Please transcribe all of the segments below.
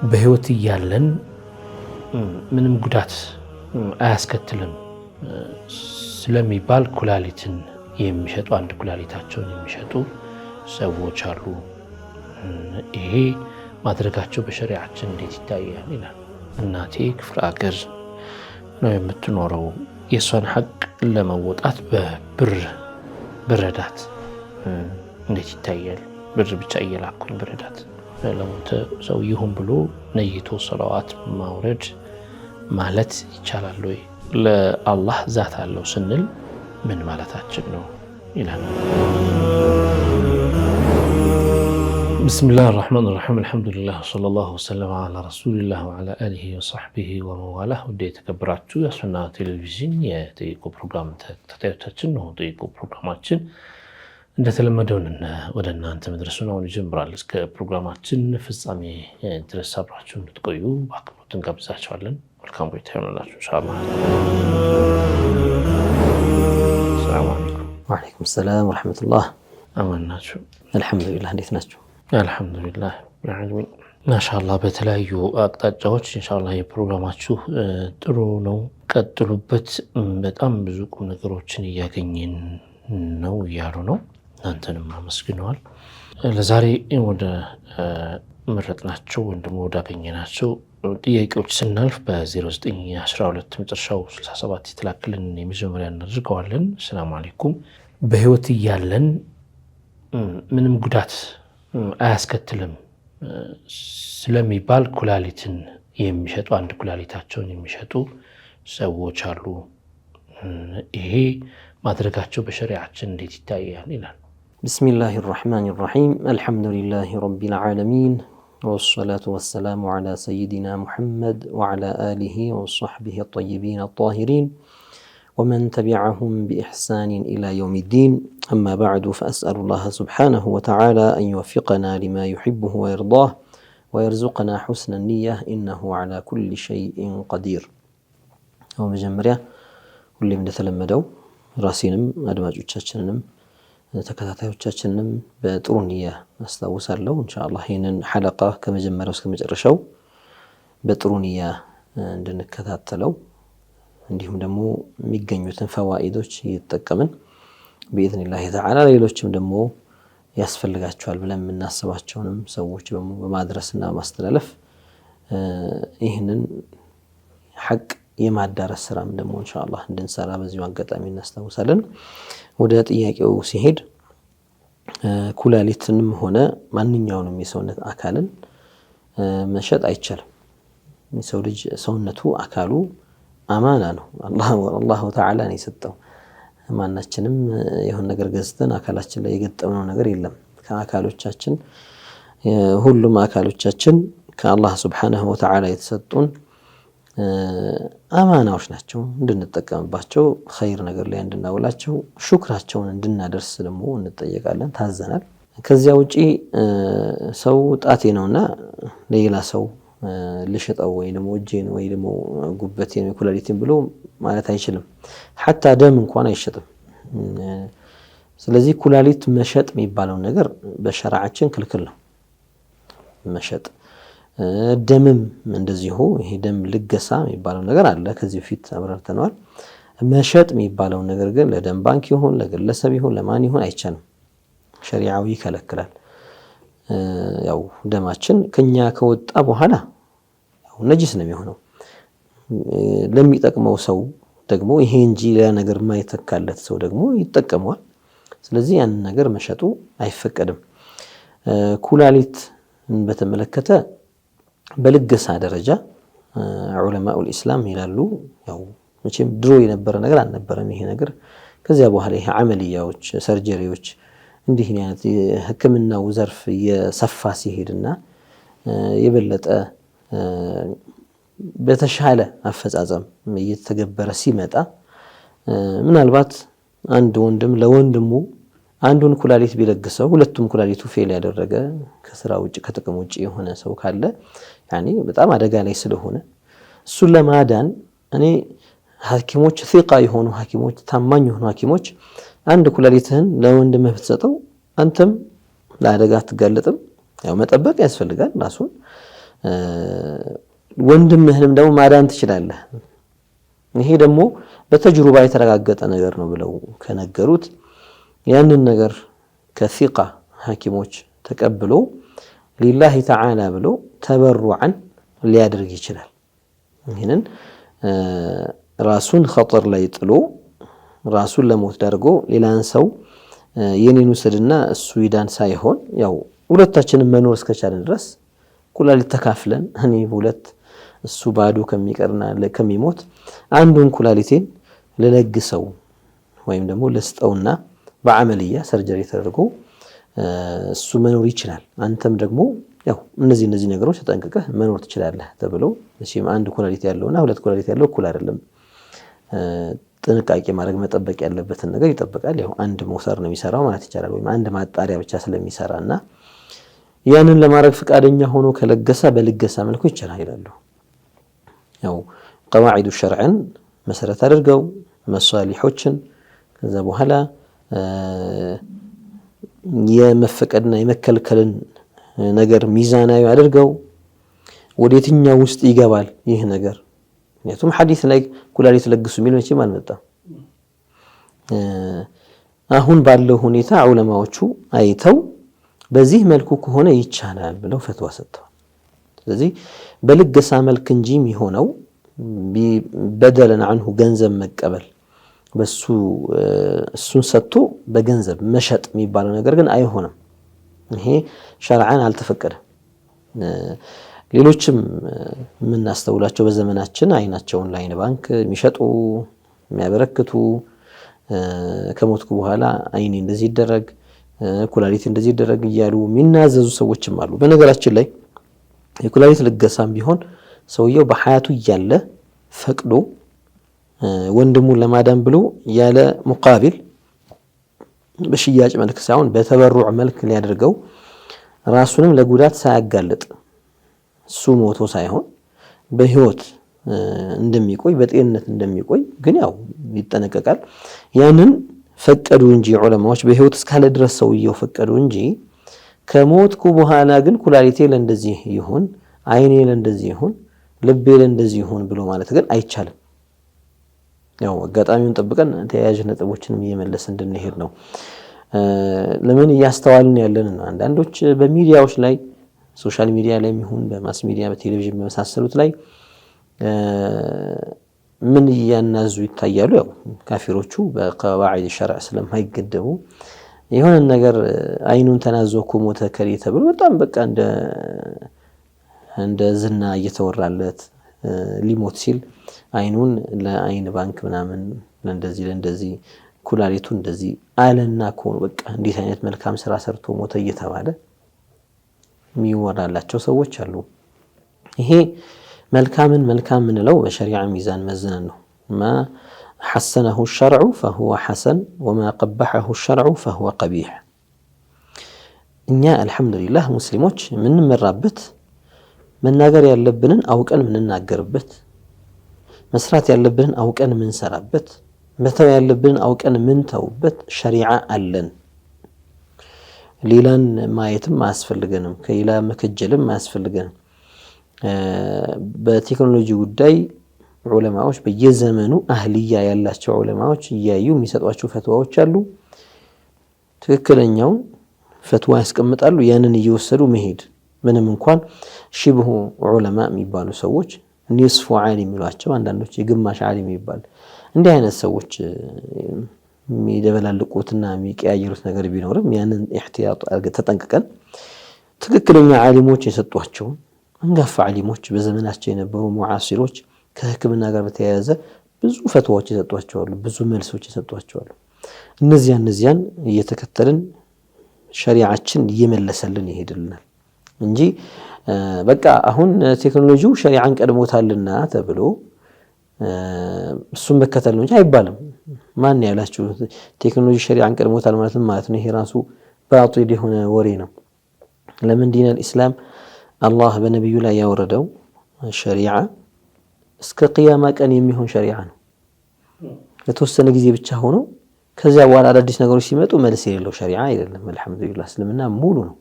በህይወት እያለን ምንም ጉዳት አያስከትልም ስለሚባል ኩላሊትን የሚሸጡ፣ አንድ ኩላሊታቸውን የሚሸጡ ሰዎች አሉ። ይሄ ማድረጋቸው በሸሪዓችን እንዴት ይታያል? ይላል። እናቴ ክፍለ ሀገር ነው የምትኖረው። የእሷን ሐቅ ለመወጣት በብር ብረዳት እንዴት ይታያል? ብር ብቻ እየላኩኝ ብረዳት። ለሞተ ሰው ይሁን ብሎ ነይቶ ሰለዋት ማውረድ ማለት ይቻላል ወይ? ለአላህ ዛት አለው ስንል ምን ማለታችን ነው? ይላል። ብስሚላህ ራሕማን ራሒም፣ አልሐምዱሊላህ ወሰለላሁ ወሰለም ዓላ ረሱሊላህ ወዓላ አሊሂ ወሰሕቢሂ ወመዋላህ። ውድ የተከበራችሁ የሱና ቴሌቪዥን የጠይቁ ፕሮግራም ተከታታዮቻችን ነው። ጠይቁ ፕሮግራማችን እንደተለመደው ወደ እናንተ መድረሱን አሁን ይጀምራል። እስከ ፕሮግራማችን ፍጻሜ ድረስ አብራችሁ እንድትቆዩ በአክብሮት እንጋብዛችኋለን። መልካም ቆይታ ይሆንላችሁ ኢንሻአላህ። ሰላም አለይኩም። ወአለይኩም ሰላም ወረሕመቱላህ። አማን ናችሁ? አልሐምዱሊላህ። እንዴት ናችሁ? አልሐምዱሊላህ ረብል። ማሻአላህ በተለያዩ አቅጣጫዎች ኢንሻአላህ የፕሮግራማችሁ ጥሩ ነው፣ ቀጥሉበት። በጣም ብዙ ቁም ነገሮችን እያገኘን ነው እያሉ ነው። እናንተንም አመስግነዋል። ለዛሬ ወደ መረጥናቸው ወይም ደግሞ ወዳገኘናቸው ጥያቄዎች ስናልፍ በ0912 መጨረሻው 67 የተላክልን የመጀመሪያ እናድርገዋለን። ሰላም አለይኩም። በህይወት እያለን ምንም ጉዳት አያስከትልም ስለሚባል ኩላሊትን የሚሸጡ፣ አንድ ኩላሊታቸውን የሚሸጡ ሰዎች አሉ። ይሄ ማድረጋቸው በሸሪዓችን እንዴት ይታያል? ይላል። ብስሚላህ ራሕማን ራሒም፣ አልሐምዱሊላህ ረቢል ዓለሚን፣ ወሰላቱ ወሰላሙ ዓላ ሰይዲና ሙሐመድ ወዓላ አሊሂ ወሰሕቢሂ አጠይቢን አጣሂሪን ወመን ተቢዐሁም ቢኢሕሳኒን ኢላ የውሚ ዲን። አማ ባዕዱ፣ ፈአስአሉላህ ሱብሓነሁ ወተዓላ አን ዩወፊቀና ሊማ ዩሒቡሁ ወየርዳህ ወየርዙቀና ሑስነ ኒያ፣ ኢነሁ ዓላ ኩሊ ሸይኢን ቀዲር። በመጀመሪያ ሁሌም እንደተለመደው ራሴንም አድማጮቻችንንም ተከታታዮቻችንንም በጥሩ ንያ አስታውሳለሁ። ኢንሻአላህ ይህንን ሐለቃ ከመጀመሪያው እስከ መጨረሻው በጥሩ ንያ እንድንከታተለው፣ እንዲሁም ደግሞ የሚገኙትን ፈዋኢዶች እየተጠቀምን بإذن الله تعالى ሌሎችም ደግሞ ያስፈልጋቸዋል ብለን የምናስባቸውንም ሰዎች ደግሞ በማድረስና በማስተላለፍ ይህንን ሐቅ የማዳረስ ስራም ደግሞ ኢንሻአላህ እንድንሰራ በዚሁ አጋጣሚ እናስታውሳለን። ወደ ጥያቄው ሲሄድ ኩላሊትንም ሆነ ማንኛውንም የሰውነት አካልን መሸጥ አይቻልም። የሰው ልጅ ሰውነቱ አካሉ አማና ነው። አላሁ ተዓላ ነው የሰጠው። ማናችንም የሆነ ነገር ገዝተን አካላችን ላይ የገጠምነው ነገር የለም። ከአካሎቻችን ሁሉም አካሎቻችን ከአላህ ሱብሓነሁ ወተዓላ የተሰጡን አማናዎች ናቸው። እንድንጠቀምባቸው፣ ኸይር ነገር ላይ እንድናውላቸው፣ ሹክራቸውን እንድናደርስ ደግሞ እንጠየቃለን፣ ታዘናል። ከዚያ ውጪ ሰው ጣቴ ነውና ሌላ ሰው ልሽጠው ወይ ደግሞ እጄን ወይ ደግሞ ጉበቴን ወይ ኩላሊቴን ብሎ ማለት አይችልም። ሐታ ደም እንኳን አይሸጥም። ስለዚህ ኩላሊት መሸጥ የሚባለው ነገር በሸርዓችን ክልክል ነው መሸጥ። ደምም እንደዚሁ ይሄ ደም ልገሳ የሚባለው ነገር አለ። ከዚህ በፊት አብራርተነዋል። መሸጥ የሚባለው ነገር ግን ለደም ባንክ ይሁን ለግለሰብ ይሁን ለማን ይሁን አይቻልም። ሸሪዓው ይከለክላል። ያው ደማችን ከኛ ከወጣ በኋላ ያው ነጅስ ነው የሚሆነው። ለሚጠቅመው ሰው ደግሞ ይሄ እንጂ ሌላ ነገር የማይተካለት ሰው ደግሞ ይጠቀመዋል። ስለዚህ ያንን ነገር መሸጡ አይፈቀድም። ኩላሊት በተመለከተ በልገሳ ደረጃ ዑለማኡል ኢስላም ይላሉ፣ ያው መቼም ድሮ የነበረ ነገር አልነበረም ይሄ ነገር። ከዚያ በኋላ ይሄ አመልያዎች፣ ሰርጀሪዎች፣ እንዲህ አይነት ሕክምናው ዘርፍ እየሰፋ ሲሄድና የበለጠ በተሻለ አፈጻጸም እየተገበረ ሲመጣ ምናልባት አንድ ወንድም ለወንድሙ አንዱን ኩላሊት ቢለግሰው ሁለቱም ኩላሊቱ fail ያደረገ ከስራ ውጭ ከጥቅም ውጭ የሆነ ሰው ካለ ያኔ በጣም አደጋ ላይ ስለሆነ እሱን ለማዳን እኔ ሐኪሞች ثقة የሆኑ ሐኪሞች ታማኝ የሆኑ ሐኪሞች አንድ ኩላሊትህን ለወንድምህ ብትሰጠው አንተም ለአደጋ አትጋለጥም። ያው መጠበቅ ያስፈልጋል ራሱን፣ ወንድምህንም ደግሞ ማዳን ትችላለህ። ይሄ ደግሞ በተጅሩባ የተረጋገጠ ነገር ነው ብለው ከነገሩት ያንን ነገር ከሲቃ ሐኪሞች ተቀብሎ ሊላሂ ተዓላ ብሎ ተበሩዓን ሊያደርግ ይችላል። ይህንን ራሱን ኸጠር ላይ ጥሎ ራሱን ለሞት ዳርጎ ሌላን ሰው የኔን ውሰድና እሱ ይዳን ሳይሆን ያው ሁለታችንም መኖር እስከቻለን ድረስ ኩላሊት ተካፍለን እኔ ሁለት እሱ ባዶ ከሚቀርና ከሚሞት አንዱን ኩላሊቴን ልለግሰው ወይም ደግሞ ልስጠውና በዓመልያ ሰርጀሪ ተደርጎ እሱ መኖር ይችላል። አንተም ደግሞ ያው እነዚህ ነገሮች ተጠንቅቀህ መኖር ትችላለህ ተብሎ መቼም አንድ ኩላሊት ያለውና ሁለት ኩላሊት ያለው እኩል አይደለም። ጥንቃቄ ማድረግ መጠበቅ ያለበትን ነገር ይጠብቃል። ያው አንድ ሞተር ነው የሚሰራው ማለት ይቻላል፣ ወይም አንድ ማጣሪያ ብቻ ስለሚሰራና ያንን ለማድረግ ፈቃደኛ ሆኖ ከለገሰ በልገሳ መልኩ ይቻላል ይላሉ። ያው ቀዋዒዱ ሸርዕን መሰረት አድርገው መሷሊሖችን ከዛ በኋላ የመፈቀድና የመከልከልን ነገር ሚዛናዊ አድርገው ወደ የትኛው ውስጥ ይገባል ይህ ነገር። ምክንያቱም ሐዲስ ላይ ኩላሊት ለግሱ የሚል መቼም አልመጣም። አሁን ባለው ሁኔታ ዑለማዎቹ አይተው በዚህ መልኩ ከሆነ ይቻላል ብለው ፈትዋ ሰጥተዋል። ስለዚህ በልገሳ መልክ እንጂ የሚሆነው በደለን አንሁ ገንዘብ መቀበል በሱ እሱን ሰጥቶ በገንዘብ መሸጥ የሚባለው ነገር ግን አይሆንም። ይሄ ሸርዓን አልተፈቀደም። ሌሎችም የምናስተውላቸው በዘመናችን አይናቸውን ለአይን ባንክ የሚሸጡ የሚያበረክቱ፣ ከሞትኩ በኋላ አይኔ እንደዚህ ይደረግ፣ ኩላሊት እንደዚህ ይደረግ እያሉ የሚናዘዙ ሰዎችም አሉ። በነገራችን ላይ የኩላሊት ልገሳም ቢሆን ሰውየው በሐያቱ እያለ ፈቅዶ ወንድሙን ለማዳን ብሎ ያለ ሙቃቢል በሽያጭ መልክ ሳይሆን በተበሩዕ መልክ ሊያደርገው ራሱንም ለጉዳት ሳያጋልጥ እሱ ሞቶ ሳይሆን በህይወት እንደሚቆይ በጤንነት እንደሚቆይ ግን ያው ይጠነቀቃል። ያንን ፈቀዱ እንጂ ዑለማዎች በህይወት እስካለ ድረስ ሰውየው ፈቀዱ እንጂ ከሞትኩ በኋላ ግን ኩላሊቴ ለእንደዚህ ይሁን፣ አይኔ ለእንደዚህ ይሁን፣ ልቤ ለእንደዚህ ይሁን ብሎ ማለት ግን አይቻልም። ያው አጋጣሚውን ጠብቀን ተያያዥ ነጥቦችንም እየመለስ እንድንሄድ ነው። ለምን እያስተዋልን ያለን ነው። አንዳንዶች በሚዲያዎች ላይ social media ላይ ይሁን በ mass media በቴሌቪዥን በመሳሰሉት ላይ ምን እያናዙ ይታያሉ። ያው ካፊሮቹ በቀዋዒድ ሸርዕ ስለማይገደቡ የሆነ ነገር አይኑን ተናዞ እኮ ሞተ ከሌ ተብሎ በጣም በቃ እንደ ዝና እየተወራለት ሊሞት ሲል አይኑን ለአይን ባንክ ምናምን ለእንደዚህ ለእንደዚህ ኩላሊቱ እንደዚህ አለና እኮ በቃ እንዴት አይነት መልካም ስራ ሰርቶ ሞተ እየተባለ የሚወራላቸው ሰዎች አሉ። ይሄ መልካምን መልካም ምንለው በሸሪዓ ሚዛን መዝነን ነው። ማ ሐሰነሁ ሸርዑ ፈሁወ ሐሰን ወማ ቀበሐሁ ሸርዑ ፈሁወ ቀቢሕ። እኛ አልሐምዱሊላህ ሙስሊሞች የምንመራበት መናገር ያለብንን አውቀን የምንናገርበት፣ መስራት ያለብንን አውቀን የምንሰራበት፣ መተው ያለብንን አውቀን የምንተውበት ሸሪዓ አለን። ሌላን ማየትም አያስፈልገንም፣ ከሌላ መከጀልም አያስፈልገንም። በቴክኖሎጂ ጉዳይ ዑለማዎች በየዘመኑ አህልያ ያላቸው ዑለማዎች እያዩ የሚሰጧቸው ፈትዋዎች አሉ። ትክክለኛውን ፈትዋ ያስቀምጣሉ። ያንን እየወሰዱ መሄድ ምንም እንኳን ሽብሁ ዑለማ የሚባሉ ሰዎች ኒስፉ ዓሊም የሚሏቸው አንዳንዶች የግማሽ ዓሊም የሚባል እንዲህ አይነት ሰዎች የሚደበላልቁትና የሚቀያየሩት ነገር ቢኖርም ያንን ኢሕቲያጥ ተጠንቅቀን ትክክለኛ ዓሊሞች የሰጧቸው አንጋፋ ዓሊሞች በዘመናቸው የነበሩ ሙዓሲሮች ከሕክምና ጋር በተያያዘ ብዙ ፈትዋዎች የሰጧቸው አሉ፣ ብዙ መልሶች የሰጧቸው አሉ። እነዚያን እየተከተልን ሸሪዓችን እየመለሰልን ይሄድልናል እንጂ በቃ አሁን ቴክኖሎጂው ሸሪዓን ቀድሞታልና ተብሎ እሱን መከተል ነው እንጂ አይባልም። ማን ያላችሁ ቴክኖሎጂ ሸሪዓን ቀድሞታል ማለት ነው። ይሄ ራሱ ባጢል የሆነ ወሬ ነው። ለምን ዲን አልኢስላም አላህ በነቢዩ ላይ ያወረደው ሸሪዓ እስከ ቅያማ ቀን የሚሆን ሸሪዓ ነው። ለተወሰነ ጊዜ ብቻ ሆኖ ከዚያ በኋላ አዳዲስ ነገሮች ሲመጡ መልስ የሌለው ሸሪዓ አይደለም። አልሐምዱሊላህ እስልምና ሙሉ ነው።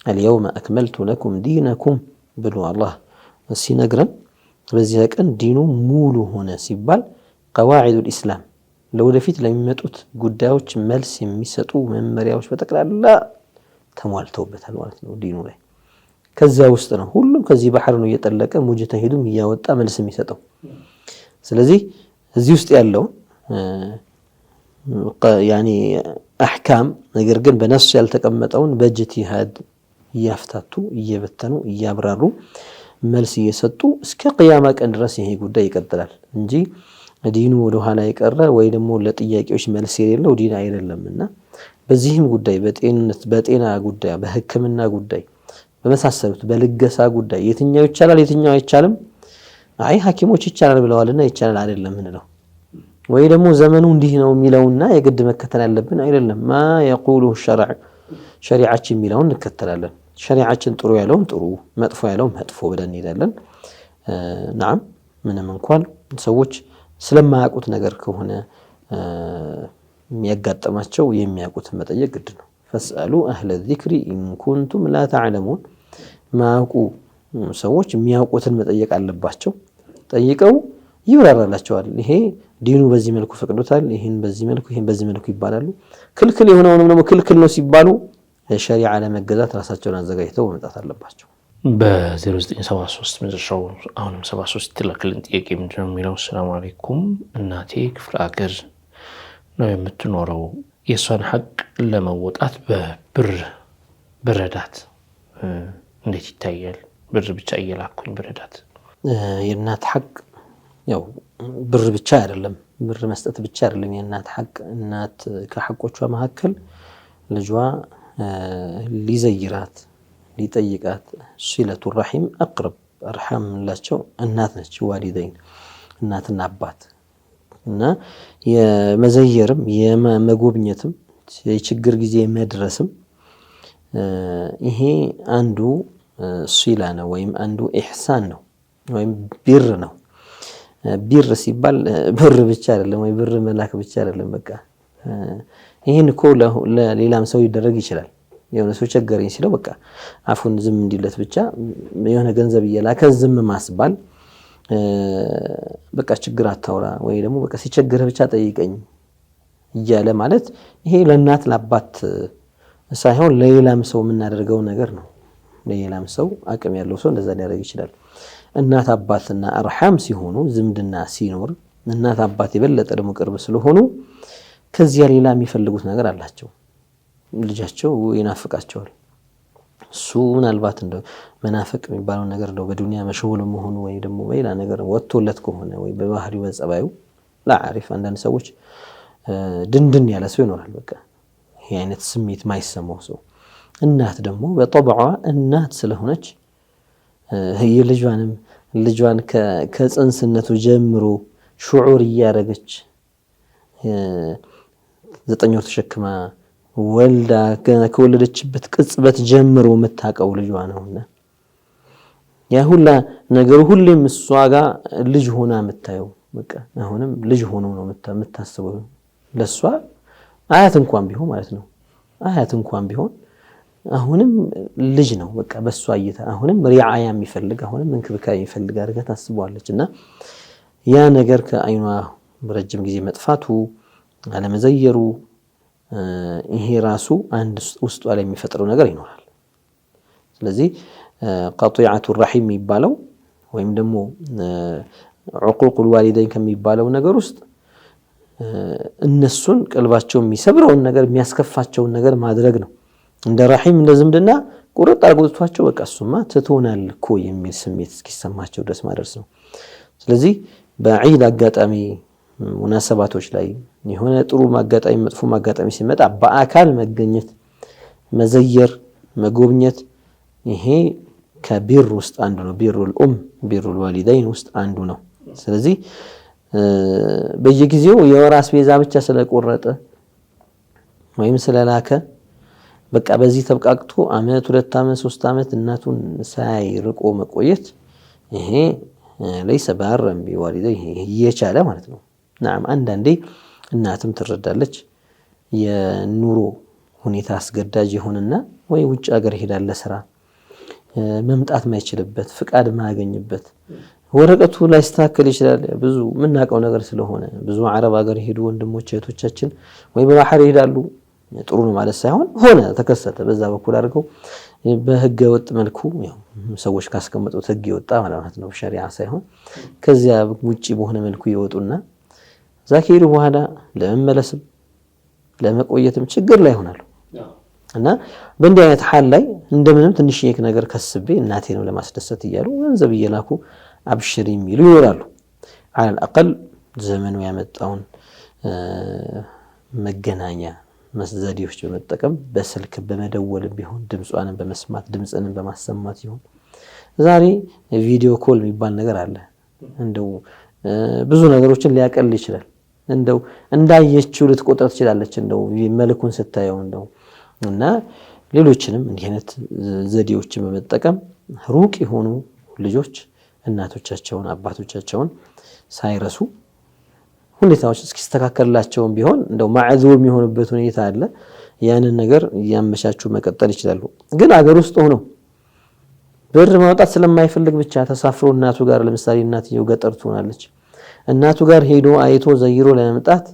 አልየውመ አክመልቱ ለኩም ዲነኩም ብሎ አላህ ሲነግረን በዚያ ቀን ዲኑ ሙሉ ሆነ ሲባል ቀዋዒዱል ኢስላም ለወደፊት ለሚመጡት ጉዳዮች መልስ የሚሰጡ መመሪያዎች በጠቅላላ ተሟልተውበታል ማለት ነው ዲኑ ላይ። ከዚያ ውስጥ ነው ሁሉም ከዚህ ባህር ነው እየጠለቀ ሙጅተሂዱም እያወጣ መልስ የሚሰጠው። ስለዚህ እዚህ ውስጥ ያለው ያኒ አሕካም ነገር ግን በነፍስ ያልተቀመጠውን በእጅቲሃድ እያፍታቱ እየበተኑ እያብራሩ መልስ እየሰጡ እስከ ቅያማ ቀን ድረስ ይሄ ጉዳይ ይቀጥላል እንጂ ዲኑ ወደኋላ የቀረ ወይ ደግሞ ለጥያቄዎች መልስ የሌለው ዲን አይደለምና በዚህም ጉዳይ በጤንነት በጤና ጉዳይ በሕክምና ጉዳይ በመሳሰሉት በልገሳ ጉዳይ የትኛው ይቻላል የትኛው አይቻልም፣ አይ ሐኪሞች ይቻላል ብለዋልና ይቻላል አይደለም እንለው፣ ወይ ደግሞ ዘመኑ እንዲህ ነው የሚለውና የግድ መከተል ያለብን አይደለም። ማ የቁሉሁ ሸርዕ ሸሪዓችን የሚለውን እንከተላለን። ሸሪዓችን ጥሩ ያለውን ጥሩ፣ መጥፎ ያለውን መጥፎ ብለን እንሄዳለን። ነዓም ምንም እንኳን ሰዎች ስለማያውቁት ነገር ከሆነ የሚያጋጥማቸው የሚያውቁትን መጠየቅ ግድ ነው። فاسألوا أهل الذكر إن كنتم لا تعلمون። ማያውቁ ሰዎች የሚያውቁትን መጠየቅ አለባቸው። ጠይቀው ይብራራላቸዋል። ይሄ ዲኑ በዚህ መልኩ ፈቅዶታል፣ ይሄን በዚህ መልኩ ይሄን በዚህ መልኩ ይባላሉ። ክልክል የሆነውንም ደግሞ ክልክል ነው ሲባሉ ሸሪዓ ለመገዛት ራሳቸውን አዘጋጅተው መምጣት አለባቸው። በ0973 መጨረሻው አሁንም 73 የተላከልን ጥያቄ ምንድነው የሚለው? ሰላም አለይኩም፣ እናቴ ክፍለ ሀገር ነው የምትኖረው። የእሷን ሐቅ ለመወጣት በብር ብረዳት እንዴት ይታያል? ብር ብቻ እየላኩኝ ብረዳት። የእናት ሐቅ ያው ብር ብቻ አይደለም፣ ብር መስጠት ብቻ አይደለም የእናት ሐቅ። እናት ከሐቆቿ መካከል ልጇ ሊዘይራት ሊጠይቃት ሲለቱ ረሒም አቅረብ አርሐም ላቸው እናት ነች። ዋሊደይን እናትና አባት እና የመዘየርም የመጎብኘትም የችግር ጊዜ መድረስም ይሄ አንዱ ሲላ ነው ወይም አንዱ ኢሕሳን ነው ወይም ቢር ነው። ቢር ሲባል ብር ብቻ አይደለም ወይ ብር መላክ ብቻ አይደለም። በቃ ይሄን እኮ ለሌላም ሰው ይደረግ ይችላል። የሆነ ሰው ቸገረኝ ሲለው በቃ አፉን ዝም እንዲለት ብቻ የሆነ ገንዘብ እየላከ ዝም ማስባል፣ በቃ ችግር አታውራ ወይ ደግሞ በቃ ሲቸግርህ ብቻ ጠይቀኝ እያለ ማለት ይሄ ለእናት ለአባት ሳይሆን ለሌላም ሰው የምናደርገው ነገር ነው። ለሌላም ሰው አቅም ያለው ሰው እንደዛ ሊያደርግ ይችላል። እናት አባትና አርሐም ሲሆኑ ዝምድና ሲኖር እናት አባት የበለጠ ደግሞ ቅርብ ስለሆኑ ከዚያ ሌላ የሚፈልጉት ነገር አላቸው። ልጃቸው ይናፍቃቸዋል። እሱ ምናልባት እንደው መናፈቅ የሚባለው ነገር እንደው በዱንያ መሽጉል መሆኑ ወይ ደግሞ በሌላ ነገር ወጥቶለት ከሆነ ወይ በባህሪው በጸባዩ ላዓሪፍ አንዳንድ ሰዎች ድንድን ያለ ሰው ይኖራል። በቃ ይሄ አይነት ስሜት ማይሰማው ሰው። እናት ደግሞ በጠብዓ እናት ስለሆነች የልጇንም ልጇን ከጽንስነቱ ጀምሮ ሹዑር እያደረገች 9 ወር ተሸክማ ወልዳ ገና ከወለደችበት ቅጽበት ጀምሮ የምታውቀው ልጇ ነውና ያ ሁላ ነገሩ ሁሌም እሷ ጋር ልጅ ሆና የምታየው በቃ አሁንም ልጅ ሆኖ ነው የምታስበው። ለሷ አያት እንኳን ቢሆን ማለት ነው አያት እንኳን ቢሆን አሁንም ልጅ ነው። በቃ በሷ እይታ አሁንም ሪዓያ የሚፈልግ አሁንም እንክብካቤ የሚፈልግ አድርጋ ታስበዋለች። እና ያ ነገር ከአይኗ ረጅም ጊዜ መጥፋቱ አለመዘየሩ ይሄ ራሱ አንድ ውስጧ ላይ የሚፈጥረው ነገር ይኖራል። ስለዚህ ቀጢዐቱ ረሒም የሚባለው ወይም ደግሞ ዑቁቁል ዋሊደይን ከሚባለው ነገር ውስጥ እነሱን ቀልባቸው የሚሰብረውን ነገር የሚያስከፋቸውን ነገር ማድረግ ነው። እንደ ረሒም እንደ ዝምድና ቁርጥ አርጎቷቸው በቃ እሱማ ትቶናል እኮ የሚል ስሜት እስኪሰማቸው ድረስ ማድረስ ነው። ስለዚህ በዒድ አጋጣሚ ሙናሰባቶች ላይ የሆነ ጥሩ አጋጣሚ መጥፎ አጋጣሚ ሲመጣ በአካል መገኘት፣ መዘየር፣ መጎብኘት ይሄ ከቢር ውስጥ አንዱ ነው። ቢሩል ኡም ቢሩል ዋሊደይን ውስጥ አንዱ ነው። ስለዚህ በየጊዜው የወር አስቤዛ ብቻ ስለቆረጠ ወይም ስለላከ በቃ በዚህ ተብቃቅቶ አመት፣ 2 ዓመት፣ 3 ዓመት እናቱን ሳያይ ርቆ መቆየት ይሄ ليس بارا بوالديه እየቻለ ማለት ነው። ናም አንዳንዴ እናትም ትረዳለች። የኑሮ ሁኔታ አስገዳጅ ይሆንና ወይ ውጭ ሀገር ይሄዳል ለስራ መምጣት ማይችልበት ፍቃድ ማያገኝበት ወረቀቱ ላይስተካከል ይችላል። ብዙ የምናውቀው ነገር ስለሆነ ብዙ አረብ ሀገር የሄዱ ወንድሞች እህቶቻችን ወይ በባህር ይሄዳሉ። ጥሩ ነው ማለት ሳይሆን ሆነ ተከሰተ በዛ በኩል አድርገው በህገ ወጥ መልኩ ያው ሰዎች ካስቀመጡት ህግ የወጣ ማለት ነው፣ ሸሪዓ ሳይሆን ከዚያ ውጪ በሆነ መልኩ ይወጡና እዛ ከሄዱ በኋላ ለመመለስም ለመቆየትም ችግር ላይ ይሆናሉ። እና በእንዲህ አይነት ሐል ላይ እንደምንም ትንሽዬ ነገር ከስቤ እናቴ ነው ለማስደሰት እያሉ ገንዘብ እየላኩ አብሽር የሚሉ ይኖራሉ። አለል አቀል ዘመኑ ያመጣውን መገናኛ ዘዴዎች በመጠቀም በስልክ በመደወል ቢሆን ድምጿንም በመስማት ድምፅንም በማሰማት ይሁን ዛሬ video call የሚባል ነገር አለ። እንደው ብዙ ነገሮችን ሊያቀል ይችላል። እንደው እንዳየችው ልትቆጥር ትችላለች፣ እንደው መልኩን ስታየው እንደው እና ሌሎችንም እንዲህ አይነት ዘዴዎችን በመጠቀም ሩቅ የሆኑ ልጆች እናቶቻቸውን አባቶቻቸውን ሳይረሱ ሁኔታዎች እስኪስተካከልላቸውም ቢሆን እንደው ማዕዙር የሚሆንበት ሁኔታ አለ። ያንን ነገር እያመቻቹ መቀጠል ይችላሉ። ግን አገር ውስጥ ሆኖ ብር ማውጣት ስለማይፈልግ ብቻ ተሳፍሮ እናቱ ጋር ለምሳሌ እናትየው ገጠር ትሆናለች። እናቱ ጋር ሄዶ አይቶ ዘይሮ ለመምጣት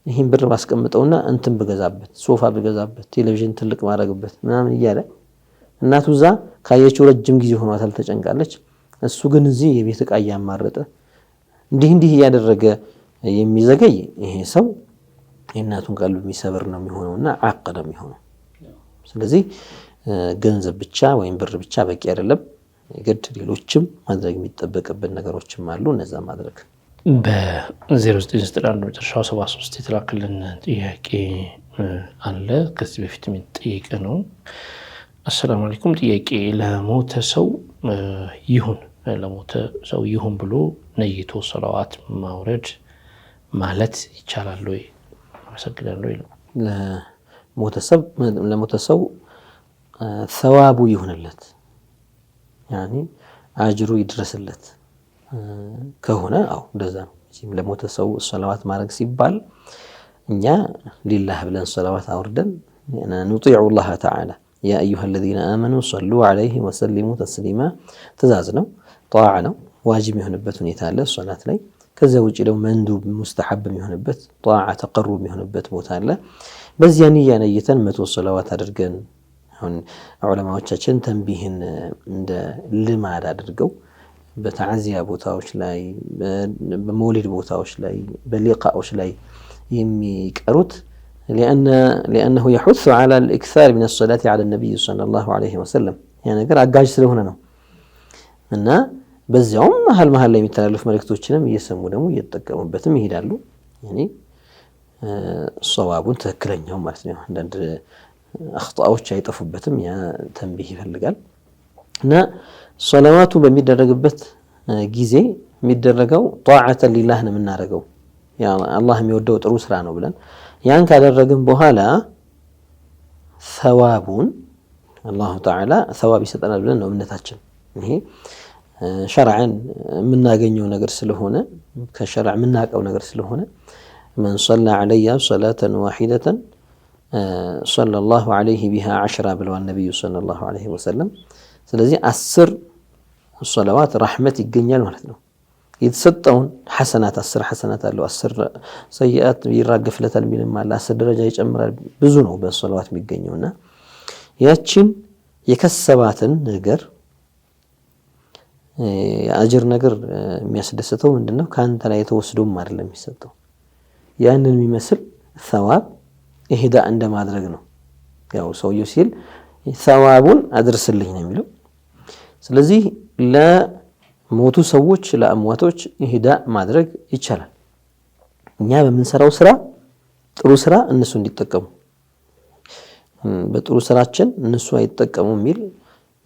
ይህን ብር ባስቀምጠውና እንትን ብገዛበት፣ ሶፋ ብገዛበት፣ ቴሌቪዥን ትልቅ ማድረግበት ምናምን እያለ እናቱ እዛ ካየችው ረጅም ጊዜ ሆኗታል፣ ተጨንቃለች። እሱ ግን እዚህ የቤት ዕቃ እያማረጠ እንዲህ እንዲህ እያደረገ የሚዘገይ ይሄ ሰው የእናቱን ቀልብ የሚሰብር ነው የሚሆነውና ዓቅ ነው የሚሆነው። ስለዚህ ገንዘብ ብቻ ወይም ብር ብቻ በቂ አይደለም። የግድ ሌሎችም ማድረግ የሚጠበቅብን ነገሮችም አሉ። እነዛ ማድረግ። በ0991 መጨረሻው 73 የተላከልን ጥያቄ አለ። ከዚህ በፊት የሚጠየቀ ነው። አሰላሙ አለይኩም፣ ጥያቄ ለሞተ ሰው ይሁን ለሞተ ሰው ይሁን ብሎ ነይቶ ሰለዋት ማውረድ ማለት ይቻላል ወይ? አመሰግናለሁ ይላል። ለሞተ ሰው ሰዋቡ ይሁንለት፣ ያኒ አጅሩ ይድረስለት ከሆነ አው እንደዛ ነው። ለሞተ ሰው ሰለዋት ማድረግ ሲባል እኛ ሊላህ ብለን ሰለዋት አውርደን ኑጢዑ ላህ ተዓላ ያ አዩሃ አለዚነ አመኑ ሰሉ ዐለይሂ ወሰሊሙ ተስሊማ ትእዛዝ ነው፣ ጣዓ ነው፣ ዋጅብ የሚሆንበት ሁኔታ አለ ሶላት ላይ። ከዚያ ውጪ ደግሞ መንዱብ ሙስተሐብ የሚሆንበት ጣዓ ተቀሩብ የሚሆንበት ቦታ አለ። በዚያ ንያ ነይተን 100 ሰለዋት አድርገን አሁን ዑለማዎቻችን ተንቢህን እንደ ልማድ አድርገው በተዓዚያ ቦታዎች ላይ፣ በመውሊድ ቦታዎች ላይ፣ በሊቃዎች ላይ የሚቀሩት لأنه يحث على الإكثار من الصلاة على النبي صلى الله عليه وسلم ያ ነገር አጋዥ ስለሆነ ነው። እና በዚያውም መሀል መሀል ላይ የሚተላለፉ መልእክቶችንም እየሰሙ ደግሞ እየተጠቀሙበትም ይሄዳሉ። ያኔ ሰዋቡን ትክክለኛው ማለት ነው። አንዳንድ አኽጣዎች አይጠፉበትም። ያ ተንቢህ ይፈልጋል። እና ሰለዋቱ በሚደረግበት ጊዜ የሚደረገው ጣዓተን ሊላህ ነው የምናደርገው። ያ አላህ የሚወደው ጥሩ ስራ ነው ብለን ያን ካደረግን በኋላ ሰዋቡን አላሁ ተዓላ ሰዋብ ይሰጠናል ብለን ነው እምነታችን። ይሄ ሸርዐን የምናገኘው ነገር ስለሆነ ከሸርዕ የምናውቀው ነገር ስለሆነ መን ሰላ ዐለያ ሰላተን ዋሂደተን ሰለላሁ ዐለይሂ ቢሃ 10 ብለዋል ነብዩ ሰለላሁ ዐለይሂ ወሰለም። ስለዚህ 10 ሰለዋት ረሕመት ይገኛል ማለት ነው። የተሰጠውን ሐሰናት 10 ሐሰናት አለው፣ 10 ሰይአት ይራገፍለታል የሚልም አለ፣ 10 ደረጃ ይጨምራል። ብዙ ነው በሰለዋት የሚገኘውና ያችን የከሰባትን ነገር የአጅር ነገር የሚያስደስተው ምንድነው? ካንተ ላይ ተወስዶም አይደለም የሚሰጠው። ያንን የሚመስል ሰዋብ ኢህዳ እንደማድረግ ነው። ያው ሰውየው ሲል ሰዋቡን አድርስልኝ ነው የሚለው። ስለዚህ ለሞቱ ሰዎች ለአምዋቶች ኢህዳ ማድረግ ይቻላል። እኛ በምንሰራው ስራ ጥሩ ስራ እነሱ እንዲጠቀሙ፣ በጥሩ ስራችን እነሱ አይጠቀሙ የሚል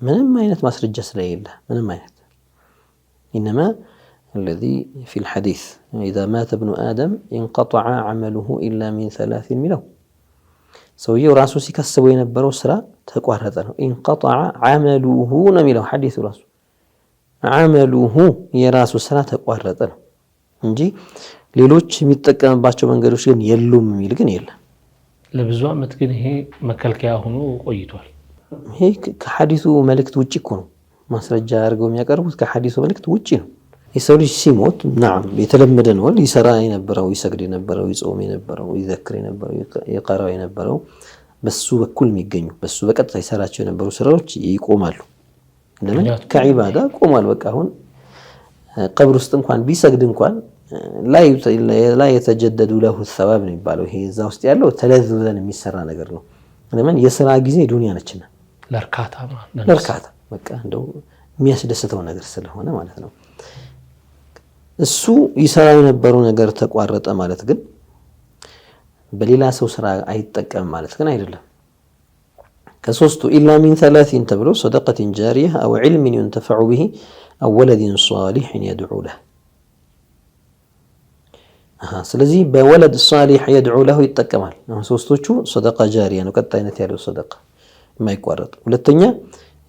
ምንም አይነት ማስረጃ ስለሌለ ምንም አይነት ኢነማ الذي في الحديث إذا مات ابن آدم انقطع عمله إلا من ثلاث የሚለው ሰውየው ራሱ ሲከስበው የነበረው ስራ ተቋረጠ ነው። انقطع عمله ነው የሚለው ሐዲሱ ራሱ عمله የራሱ ስራ ተቋረጠ ነው እንጂ ሌሎች የሚጠቀምባቸው መንገዶች ግን የሉም የሚል ግን የለም። ለብዙ ዓመት ግን ይሄ መከልከያ ሆኖ ቆይቷል። ይሄ ከሐዲሱ መልእክት ውጭ እኮ ነው። ማስረጃ አድርገው የሚያቀርቡት ከሐዲሱ መልእክት ውጭ ነው። የሰው ልጅ ሲሞት نعم የተለመደ ነው። ይሰራ የነበረው ይሰግድ የነበረው ይጾም የነበረው ይዘክር የነበረው ይቀራው የነበረው በሱ በኩል የሚገኙ በሱ በቀጥታ ይሰራቸው የነበሩ ስራዎች ይቆማሉ። ለምን ከዒባዳ ቆሟል። በቃ አሁን ቀብር ውስጥ እንኳን ቢሰግድ እንኳን لا يتجدد له ثواب ነው የሚባለው። ይሄ እዛ ውስጥ ያለው ተለዝዘን የሚሰራ ነገር ነው። ለምን የስራ ጊዜ ዱንያ ነችና ለእርካታ በቃ እንደው የሚያስደስተው ነገር ስለሆነ ማለት ነው። እሱ ይሰራ የነበረው ነገር ተቋረጠ ማለት ግን በሌላ ሰው ስራ አይጠቀምም ማለት ግን አይደለም። ከሶስቱ إلا من ثلاث ተብሎ صدقة جارية أو علم ينتفع به أو ولد صالح يدعو له። ስለዚህ በ ولد صالح يدعو له ይጠቀማል። አሁን ሶስቶቹ صدقة جارية ነው፣ ቀጣይነት ያለው ሰደቃ የማይቋረጥ። ሁለተኛ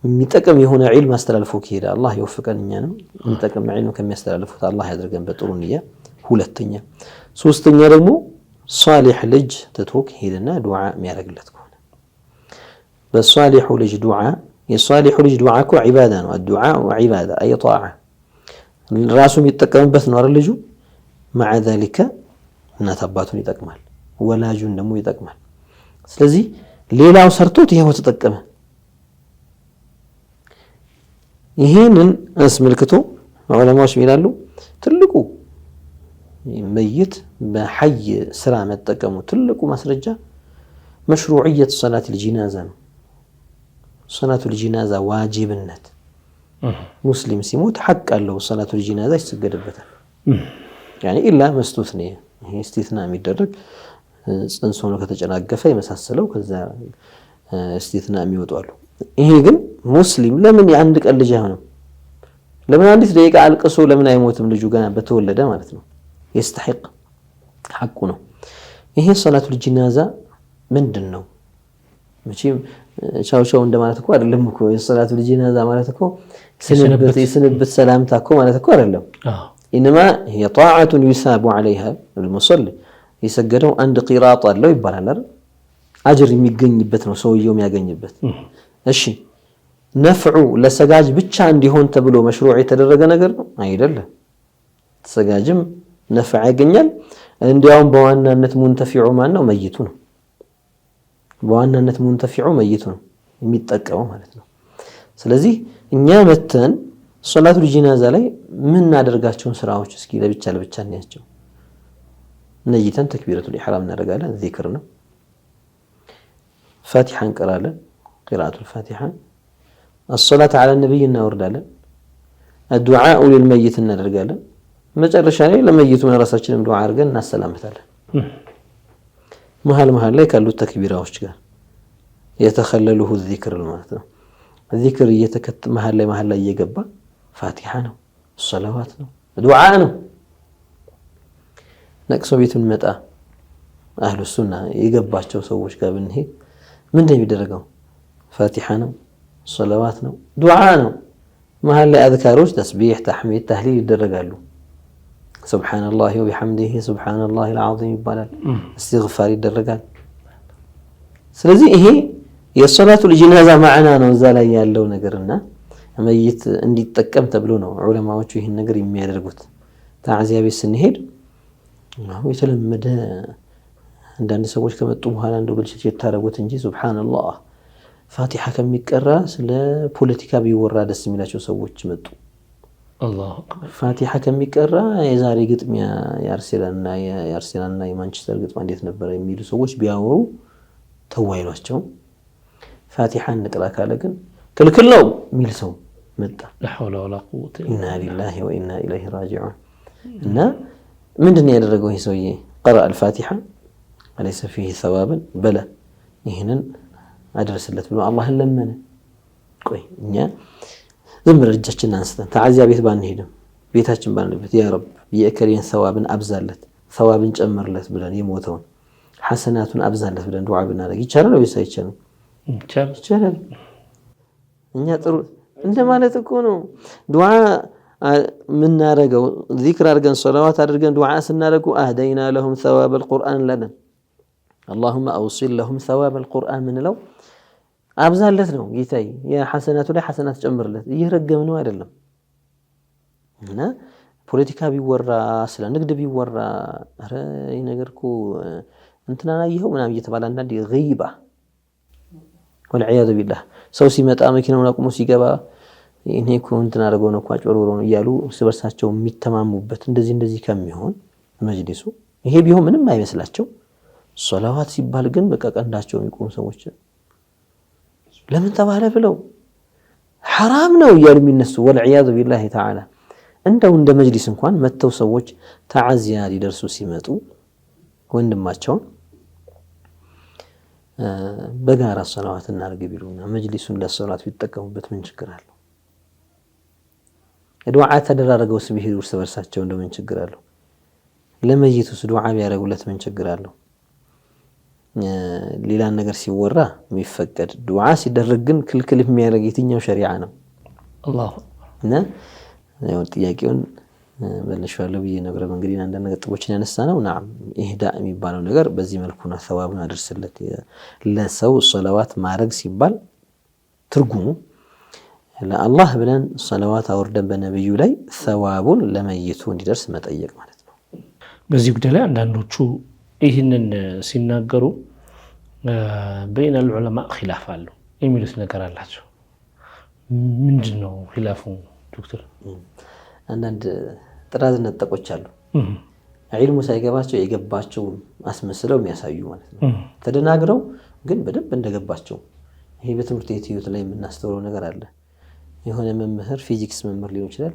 የሚጠቅም የሆነ ዒልም አስተላልፎ ከሄደ አላህ ይወፍቀን፣ እኛንም የሚጠቅም ዒልም ከሚያስተላልፉት አላህ ያድርገን በጥሩ ንያ። ሁለተኛ ሶስተኛ ደግሞ ሷሊሕ ልጅ ትቶ ከሄደና ዱዓ የሚያደርግለት ከሆነ በሷሊሑ ልጅ ዱዓ፣ የሷሊሑ ልጅ ዱዓ እኮ ዒባዳ ነው። الدعاء عبادة أي طاعة ራሱ የሚጠቀምበት ነው አይደል ልጁ። مع ذلك እናት አባቱን ይጠቅማል፣ ወላጁን ደግሞ ይጠቅማል። ስለዚህ ሌላው ሰርቶት ይሄው ተጠቀመ። ይሄንን አስመልክቶ ዑለማዎች ይላሉ ትልቁ መይት በሐይ ስራ መጠቀሙ ትልቁ ማስረጃ مشروعية صلاة الجنازة ነው። صلاة الجنازة ዋጅብነት ሙስሊም ሲሞት ሐቅ አለው፣ صلاة الجنازة ይሰገድበታል። يعني إلا ما استثني ይሄ استثناء የሚደረግ ጽንስ ሆኖ ከተጨናገፈ የመሳሰለው ከዛ استثناء የሚወጡ አሉ። ይሄ ግን ሙስሊም ለምን የአንድ ቀን ልጅ አይሆንም? ለምን አንዲት ደቂቃ አልቅሶ ለምን አይሞትም? ልጁ ገና በተወለደ ማለት ነው። يستحق ሐቁ ነው። ይሄ صلاة الجنازة ምንድን ነው? መቼም ቻው ቻው እንደማለት እኮ አይደለም እኮ። የ صلاة الجنازة ማለት እኮ የስንብት ሰላምታ እኮ ማለት እኮ አይደለም። إنما هي طاعة يثاب عليها المصلي የሰገደው አንድ ቂራጥ አለው ይባላል አይደል? አጅር የሚገኝበት ነው ሰውየው የሚያገኝበት። እሺ ነፍዑ ለሰጋጅ ብቻ እንዲሆን ተብሎ መሽሩዕ የተደረገ ነገር ነው አይደለም። ሰጋጅም ነፍዕ ያገኛል። እንዲያውም በዋናነት ሙንተፊዑ ማን ነው? መይቱ ነው። በዋናነት ሙንተፊዑ መይቱ ነው የሚጠቀመው ማለት ነው። ስለዚህ እኛ መተን ሶላቱል ጂናዛ ላይ የምናደርጋቸውን ስራዎች እስኪ ለብቻ ለብቻ እንያቸው። ነይተን ተክቢረቱል ኢሕራም እናደርጋለን፣ ዚክር ነው። ፋቲሓ እንቀራለን፣ ቂራአቱል ፋቲሓ። አሶላት ዐላ ነቢይ እናወርዳለን። አዱዓኡ ሊልመይት እናደርጋለን። መጨረሻ ላይ ለመይቱ ራሳችንም ዱዓ አድርገን እናሰላምታለን። መሀል መሀል ላይ ካሉት ተክቢራዎች ጋር የተኸለሉሁ ዚክር ማለት ነው። ዚክር መሀል ላይ መሀል ላይ እየገባ ፋቲሓ ነው፣ ሰለዋት ነው፣ ዱዓ ነው። ነቅሶ ቤት ብንመጣ አህሉ ሱና የገባቸው ሰዎች ጋር ብንሄድ ምንድን ነው የሚደረገው? ፋቲሓ ነው፣ ሰለዋት ነው፣ ዱዓ ነው። መሀል ላይ አዝካሮች ተስቢሕ፣ ተሕሚድ፣ ተህሊል ይደረጋሉ። سبحان الله وبحمده سبحان الله العظيم ይባላል። እስትግፋር ይደረጋል። ስለዚህ ይሄ የ صلاة الجنازة ማዕና ነው እዛ ላይ ያለው ነገርና መይት እንዲጠቀም ተብሎ ነው ዑለማዎቹ ይህን ነገር የሚያደርጉት። ታዕዚያ ቤት ስንሄድ የተለመደ አንዳንድ ሰዎች ከመጡ በኋላ እንደው ብልሽት የታረጉት እንጂ سبحان الله ፋቲሓ ከሚቀራ ስለ ፖለቲካ ቢወራ ደስ የሚላቸው ሰዎች መጡ። ፋቲሓ ከሚቀራ የዛሬ ግጥሚያ የአርሴናልና የማንቸስተር ግጥሚያ እንዴት ነበረ የሚሉ ሰዎች ቢያወሩ ተዋይሏቸው፣ ፋቲሓ እንቅራ ካለ ግን ክልክል ነው የሚል ሰው መጣ። ኢና ሊላሂ ወኢና ኢለይሂ ራጂዑን። እና ምንድን ነው ያደረገው ይህ ሰውዬ? ቀረአ አልፋቲሓ አለይሰ ፊህ ሰዋብን በለ ይህንን አድርስለት ብሎ አላህን ለመነ። ቆይ እኛ ዝም ብለን እጃችንን አንስተን ታዕዚያ ቤት ባንሄድም ቤታችን ባለንበት ያ ረብ የእከሌን ሰዋብን አብዛለት፣ ሰዋብን ጨምርለት ብለን የሞተውን ሐሰናቱን አብዛለት ብለን ዱዓ ብናደርግ ይቻላል ወይስ አይቻልም? ይቻላል። እኛ ጥሩ እንደማለት እኮ ነው። ዱዓ የምናደርገው ዚክር አድርገን ሰለዋት አድርገን ዱዓ ስናደርጉ أهدينا لهم ثواب القرآن እንላለን። اللهم أوصل لهم ثواب القرآن ምንለው አብዛለት ነው። ጌታዬ የሐሰናቱ ላይ ሐሰናት ጨምርለት፣ እየረገምነው አይደለም። እና ፖለቲካ ቢወራ ስለ ንግድ ቢወራ ኧረ ይህ ነገር እኮ እንትናን አየኸው ምናምን እየተባለ አንዳንድ ገይባ والعياذ بالله ሰው ሲመጣ መኪናውን አቁሞ ሲገባ እኔ እኮ እንትን አድርገው ነው እኮ አጭበርብሮ ነው እያሉ እርስ በርሳቸው የሚተማሙበት እንደዚህ እንደዚህ ከሚሆን መጅሊሱ ይሄ ቢሆን ምንም አይመስላቸው። ሶላዋት ሲባል ግን በቃ ቀንዳቸው የሚቆሙ ሰዎች ለምን ተባለ ብለው ሐራም ነው እያሉ የሚነሱ والعياذ بالله تعالى። እንደው እንደ መጅሊስ እንኳን መተው ሰዎች ተዓዚያ ሊደርሱ ሲመጡ ወንድማቸውን በጋራ ሶላዋት እናድርግ ቢሉና መጅሊሱን ለሶላት ቢጠቀሙበት ምን ችግር አለው? ዱዓ ተደራርገውስ ቢሄዱ እርስ በርሳቸው እንደው ምን ችግር አለው? ለመይቱስ ዱዓ ቢያደርጉለት ምን ችግር አለው? ሌላን ነገር ሲወራ የሚፈቀድ ዱዓ ሲደረግ ግን ክልክል የሚያደርግ የትኛው ሸሪዓ ነው? አላሁ እና ያው ጥያቄውን መልሼዋለሁ ብዬ ነበር። እንግዲህ አንዳንድ ነጥቦችን ያነሳ ነው። ናም ኢህዳ የሚባለው ነገር በዚህ መልኩ ነው። ሰዋቡን አድርስለት ለሰው ሰለዋት ማድረግ ሲባል ትርጉሙ ለአላህ ብለን ሰለዋት አውርደን በነብዩ ላይ ሰዋቡን ለመይቱ እንዲደርስ መጠየቅ ማለት ነው። በዚህ ጉዳይ ላይ አንዳንዶቹ ይህንን ሲናገሩ በይነ ዑለማ ኺላፍ አለው የሚሉት ነገር አላቸው። ምንድነው ኺላፉ ዶክተር? አንዳንድ ጥራዝ ነጠቆች አሉ። ዒልሙ ሳይገባቸው የገባቸው አስመስለው የሚያሳዩ ማለት ነው። ተደናግረው ግን በደንብ እንደገባቸው። ይሄ በትምህርት ቤት ህይወት ላይ የምናስተውለው ነገር አለ። የሆነ መምህር ፊዚክስ መምህር ሊሆን ይችላል፣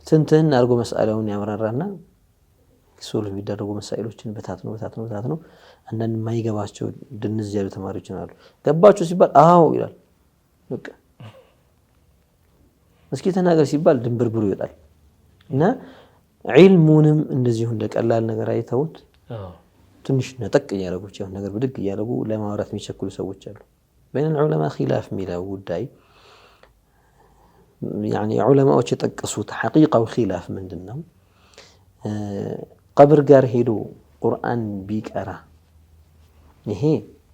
ትንትን አድርጎ መስአላውን ያብራራና solve የሚደረጉ መሳኢሎችን በታትኖ በታትኖ በታትኖ አንዳንድ የማይገባቸው ድንዝ ያሉ ተማሪዎች አሉ። ገባቸው ሲባል አዎ ይላል። በቃ እስኪ ተናገር ሲባል ድንብርብሩ ይወጣል። እና ዒልሙንም እንደዚሁ እንደ ቀላል ነገር አይተውት ትንሽ ነጠቅ እያደረጉ የሆነ ነገር ብድግ እያደረጉ ለማውራት የሚቸኩሉ ሰዎች አሉ። በይነ ዑለማ ኺላፍ የሚለው ጉዳይ ያኒ ዑለማዎች የጠቀሱት ሐቂቃው ኺላፍ ምንድነው? ቀብር ጋር ሄዶ ቁርአን ቢቀራ ይሄ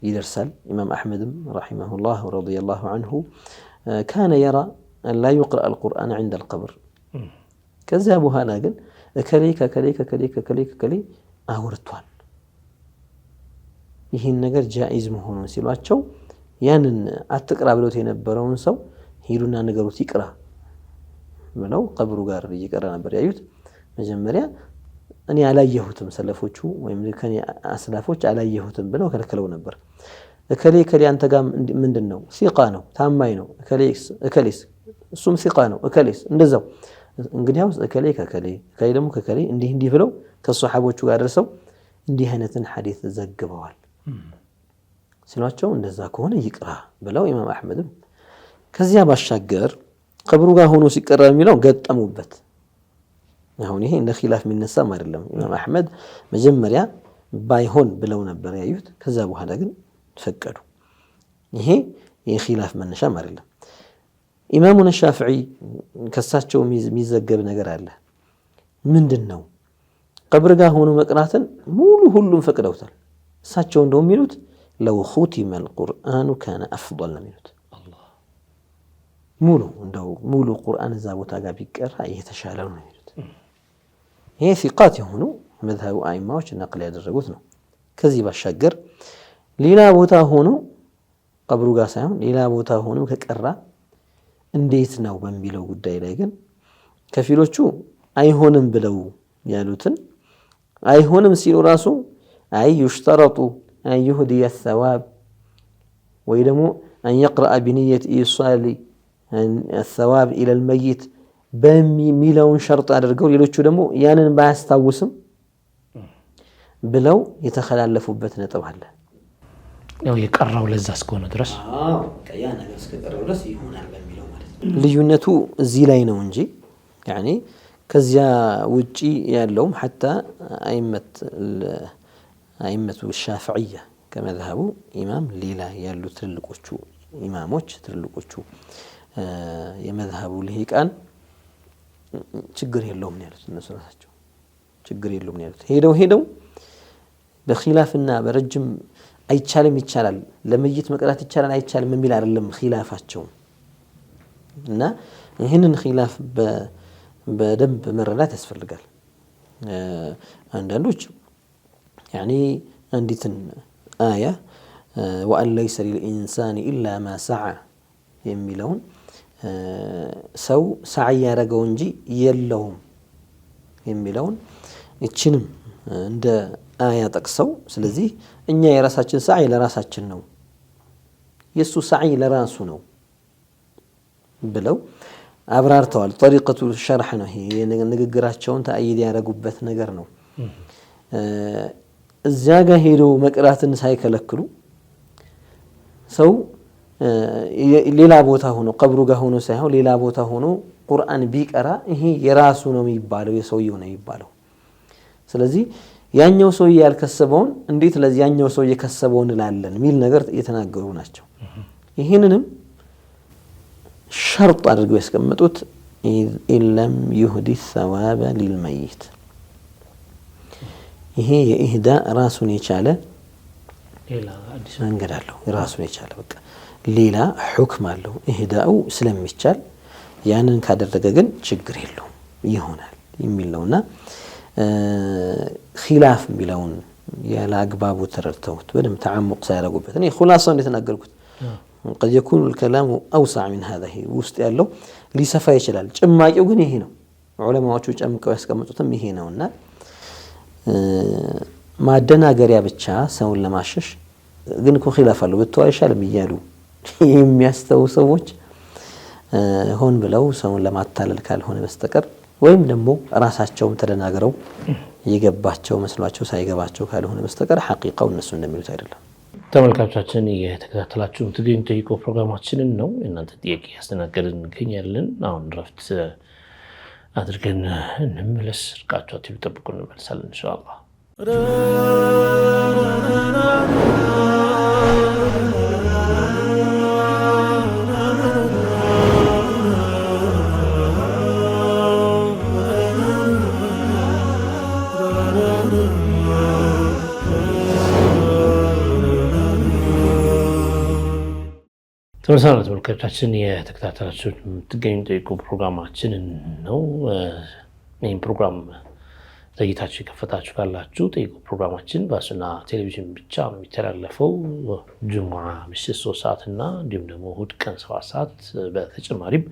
ይደርሳል። ኢማም አሕመድም ረሒመሁላህ ወረዲየላሁ ዐንሁ ካነ የራ አን ላ ዩቅረአ አልቁርአን ዐንደ አልቀብር። ከዚያ በኋላ ግን እከሌ ከከሌ ከከሌ ከከሌ ከከሌ አውርቷል ይህን ነገር ጃኢዝ መሆኑን ሲሏቸው ያንን አትቅራ ብለውት የነበረውን ሰው ሂዱና ንገሩት ይቅራ ብለው ቀብሩ ጋር እየቀራ ነበር ያዩት። መጀመሪያ እኔ አላየሁትም ሰለፎቹ ወይም ከኔ አስላፎች አላየሁትም ብለው ከልክለው ነበር። እከሌ እከሌ አንተ ጋር ምንድነው? ሲቃ ነው፣ ታማኝ ነው። እከሌስ እሱም ሲቃ ነው፣ እከሌስ እንደዛው። እንግዲያውስ እከሌ ከከሌ እከሌ ደግሞ ከከሌ እንዲህ እንዲህ ብለው ከሷሐቦቹ ጋር ደርሰው እንዲህ አይነትን ሐዲስ ዘግበዋል ሲሏቸው እንደዛ ከሆነ ይቅራ ብለው ኢማም አሕመድም ከዚያ ባሻገር ቀብሩ ጋር ሆኖ ሲቀራ የሚለው ገጠሙበት። አሁን ይሄ እንደ ኺላፍ የሚነሳም አይደለም። ኢማም አሕመድ መጀመሪያ ባይሆን ብለው ነበር ያዩት። ከዛ በኋላ ግን ፈቀዱ። ይሄ የኺላፍ መነሻም አይደለም። ኢማሙን ሻፊዒ ከሳቸው የሚዘገብ ነገር አለ። ምንድነው? ቀብር ጋር ሆኖ መቅራትን ሙሉ ሁሉም ፈቅደውታል። እሳቸው እንደው የሚሉት ለው ኹቲመ አልቁርአኑ ካነ አፍደል ነው የሚሉት። ሙሉ እንደው ሙሉ ቁርአን እዛ ቦታ ጋር ቢቀራ የተሻለ ነው የሚሉት። ይሄ ሲቃት የሆኑ መዝሀቡ አይማዎች ነቅል ያደረጉት ነው። ከዚህ ባሻገር ሌላ ቦታ ሆኖ ቀብሩ ጋር ሳይሆን ሌላ ቦታ ሆኖ ከቀራ እንዴት ነው በሚለው ጉዳይ ላይ ግን ከፊሎቹ አይሆንም ብለው ያሉትን አይሆንም ሲሉ ራሱ አይ ዩሽተረጡ አን ዩህዲየ ሰዋብ ወይ ደግሞ አን የቅረአ ቢንየት ኢሳሊ ሰዋብ ኢለል መይት በሚለውን ሸርጥ አድርገው ሌሎቹ ደግሞ ያንን ባያስታውስም ብለው የተከላለፉበት ነጥብ አለ። ያው የቀረው ለዛ እስከሆነ ድረስ አዎ ያ ነገር እስከቀረው ድረስ ይሆናል በሚለው ማለት ነው። ልዩነቱ እዚህ ላይ ነው እንጂ ያኒ ከዚያ ውጪ ያለውም ሐታ አይመቱ ሻፍዕያ ከመዝሀቡ ኢማም ሌላ ያሉ ትልልቆቹ ኢማሞች ትልልቆቹ የመዝሀቡ ልሂቃን ችግር የለውም ነው ያሉት። እነሱ ራሳቸው ችግር የለውም ነው ያሉት። ሄደው ሄደው በኺላፍና በረጅም አይቻልም ይቻላል፣ ለመይት መቅራት ይቻላል አይቻልም የሚል አይደለም ኺላፋቸው። እና ይህንን ኺላፍ በደንብ መረዳት ያስፈልጋል። አንዳንዶች ያኒ አንዲትን አያ ወአን ለይሰ ሊልኢንሳኒ ኢላ ማ ሰዓ የሚለውን ሰው ሰዓይ ያደረገው እንጂ የለውም የሚለውን እችንም እንደ አያ ጠቅሰው፣ ስለዚህ እኛ የራሳችን ሰዓይ ለራሳችን ነው፣ የእሱ ሰዓይ ለራሱ ነው ብለው አብራርተዋል። ጠሪቀቱ ሸርሕ ነው ይሄ፣ ንግግራቸውን ተአይድ ያደረጉበት ነገር ነው። እዚያ ጋር ሄዶ መቅራትን ሳይከለክሉ ሰው ሌላ ቦታ ሆኖ ቀብሩ ጋር ሆኖ ሳይሆን ሌላ ቦታ ሆኖ ቁርአን ቢቀራ ይሄ የራሱ ነው የሚባለው፣ የሰውየው ነው የሚባለው። ስለዚህ ያኛው ሰውዬ ያልከሰበውን እንዴት ለዚህ ያኛው ሰውዬ ከሰበውን እንላለን የሚል ነገር የተናገሩ ናቸው። ይህንንም ሸርጥ አድርገው ያስቀመጡት ኢለም ዩህዲ ሰዋበ ሊልመይት፣ ይሄ የኢህዳ ራሱን የቻለ መንገድ አለው። ራሱን የቻለ በቃ ሌላ ሑክም አለው። ኢህዳኡ ስለሚቻል ያንን ካደረገ ግን ችግር የለውም ይሆናል የሚል ነውና ኺላፍ የሚለውን ያለ አግባቡ ተረድተውት በደንብ ተዓሙቅ ሳያደርጉበት እኔ ኹላሳው እንደተናገርኩት قد يكون الكلام أوسع من هذا ውስጥ ያለው ሊሰፋ ይችላል። ጭማቂው ግን ይሄ ነው። ዑለማዎቹ ጨምቀው ያስቀመጡትም ይሄ ነውና ማደናገሪያ ብቻ ሰውን ለማሸሽ ግን እኮ ኺላፍ አለው ብትተው አይሻልም እያሉ የሚያስተው ሰዎች ሆን ብለው ሰውን ለማታለል ካልሆነ በስተቀር ወይም ደግሞ ራሳቸውም ተደናግረው የገባቸው መስሏቸው ሳይገባቸው ካልሆነ በስተቀር ሐቂቃው እነሱ እንደሚሉት አይደለም። ተመልካቾቻችን እየተከታተላችሁ የምትገኙ ጠይቆ ፕሮግራማችንን ነው። እናንተ ጥያቄ ያስተናገድን እንገኛለን። አሁን ረፍት አድርገን እንመለስ። ርቃችሁ አትሉ፣ ጠብቁ፣ እንመለሳለን ኢንሻአላህ። ተመሳሳይ ተመልካቾቻችን የተከታተላችሁ የምትገኙ ጠይቁ ፕሮግራማችንን ነው። ይህም ፕሮግራም ዘግይታችሁ የከፈታችሁ ካላችሁ ጠይቁ ፕሮግራማችን በሱና ቴሌቪዥን ብቻ ነው የሚተላለፈው ጁሙዓ ምሽት 3 ሰዓት እና እንዲሁም ደግሞ እሑድ ቀን 7 ሰዓት። በተጨማሪም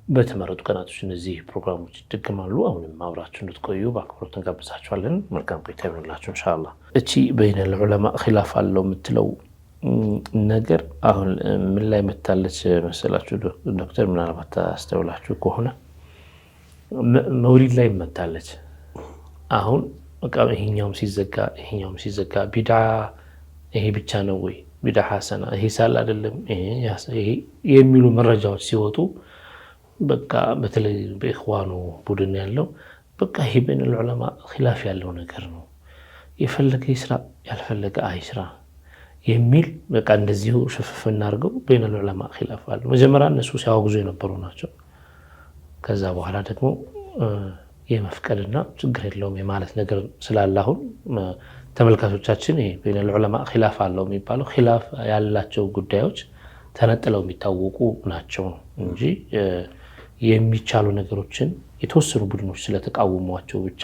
በተመረጡ ቀናቶች እነዚህ ፕሮግራሞች ይደገማሉ። አሁንም አብራችሁ እንድትቆዩ በአክብሮት እንጋብዛችኋለን። መልካም ቆይታ ይሆንላችሁ ኢንሻአላህ። እቺ በይነል ዑለማ ኺላፍ አለው የምትለው ነገር አሁን ምን ላይ መታለች መሰላችሁ ዶክተር? ምናልባት አስተውላችሁ ከሆነ መውሊድ ላይ መታለች። አሁን በቃ ይሄኛውም ሲዘጋ ይሄኛውም ሲዘጋ ቢድዓ ይሄ ብቻ ነው ወይ ቢድዓ ሐሰና ይሄ ሳል አይደለም ይሄ የሚሉ መረጃዎች ሲወጡ በቃ በተለይ በኢኽዋኑ ቡድን ያለው በቃ ይሄ በይነል ዑለማ ኺላፍ ያለው ነገር ነው፣ የፈለገ ይስራ ያልፈለገ አይስራ የሚል በቃ እንደዚሁ ሽፍፍ እናድርገው። በይነል ዑለማ ኺላፍ አለው። መጀመሪያ እነሱ ሲያወግዙ የነበሩ ናቸው። ከዛ በኋላ ደግሞ የመፍቀድና ችግር የለውም የማለት ነገር ስላለ አሁን ተመልካቾቻችን ይሄ በይነል ዑለማ ኺላፍ አለው የሚባለው ኺላፍ ያላቸው ጉዳዮች ተነጥለው የሚታወቁ ናቸው ነው እንጂ የሚቻሉ ነገሮችን የተወሰኑ ቡድኖች ስለተቃወሟቸው ብቻ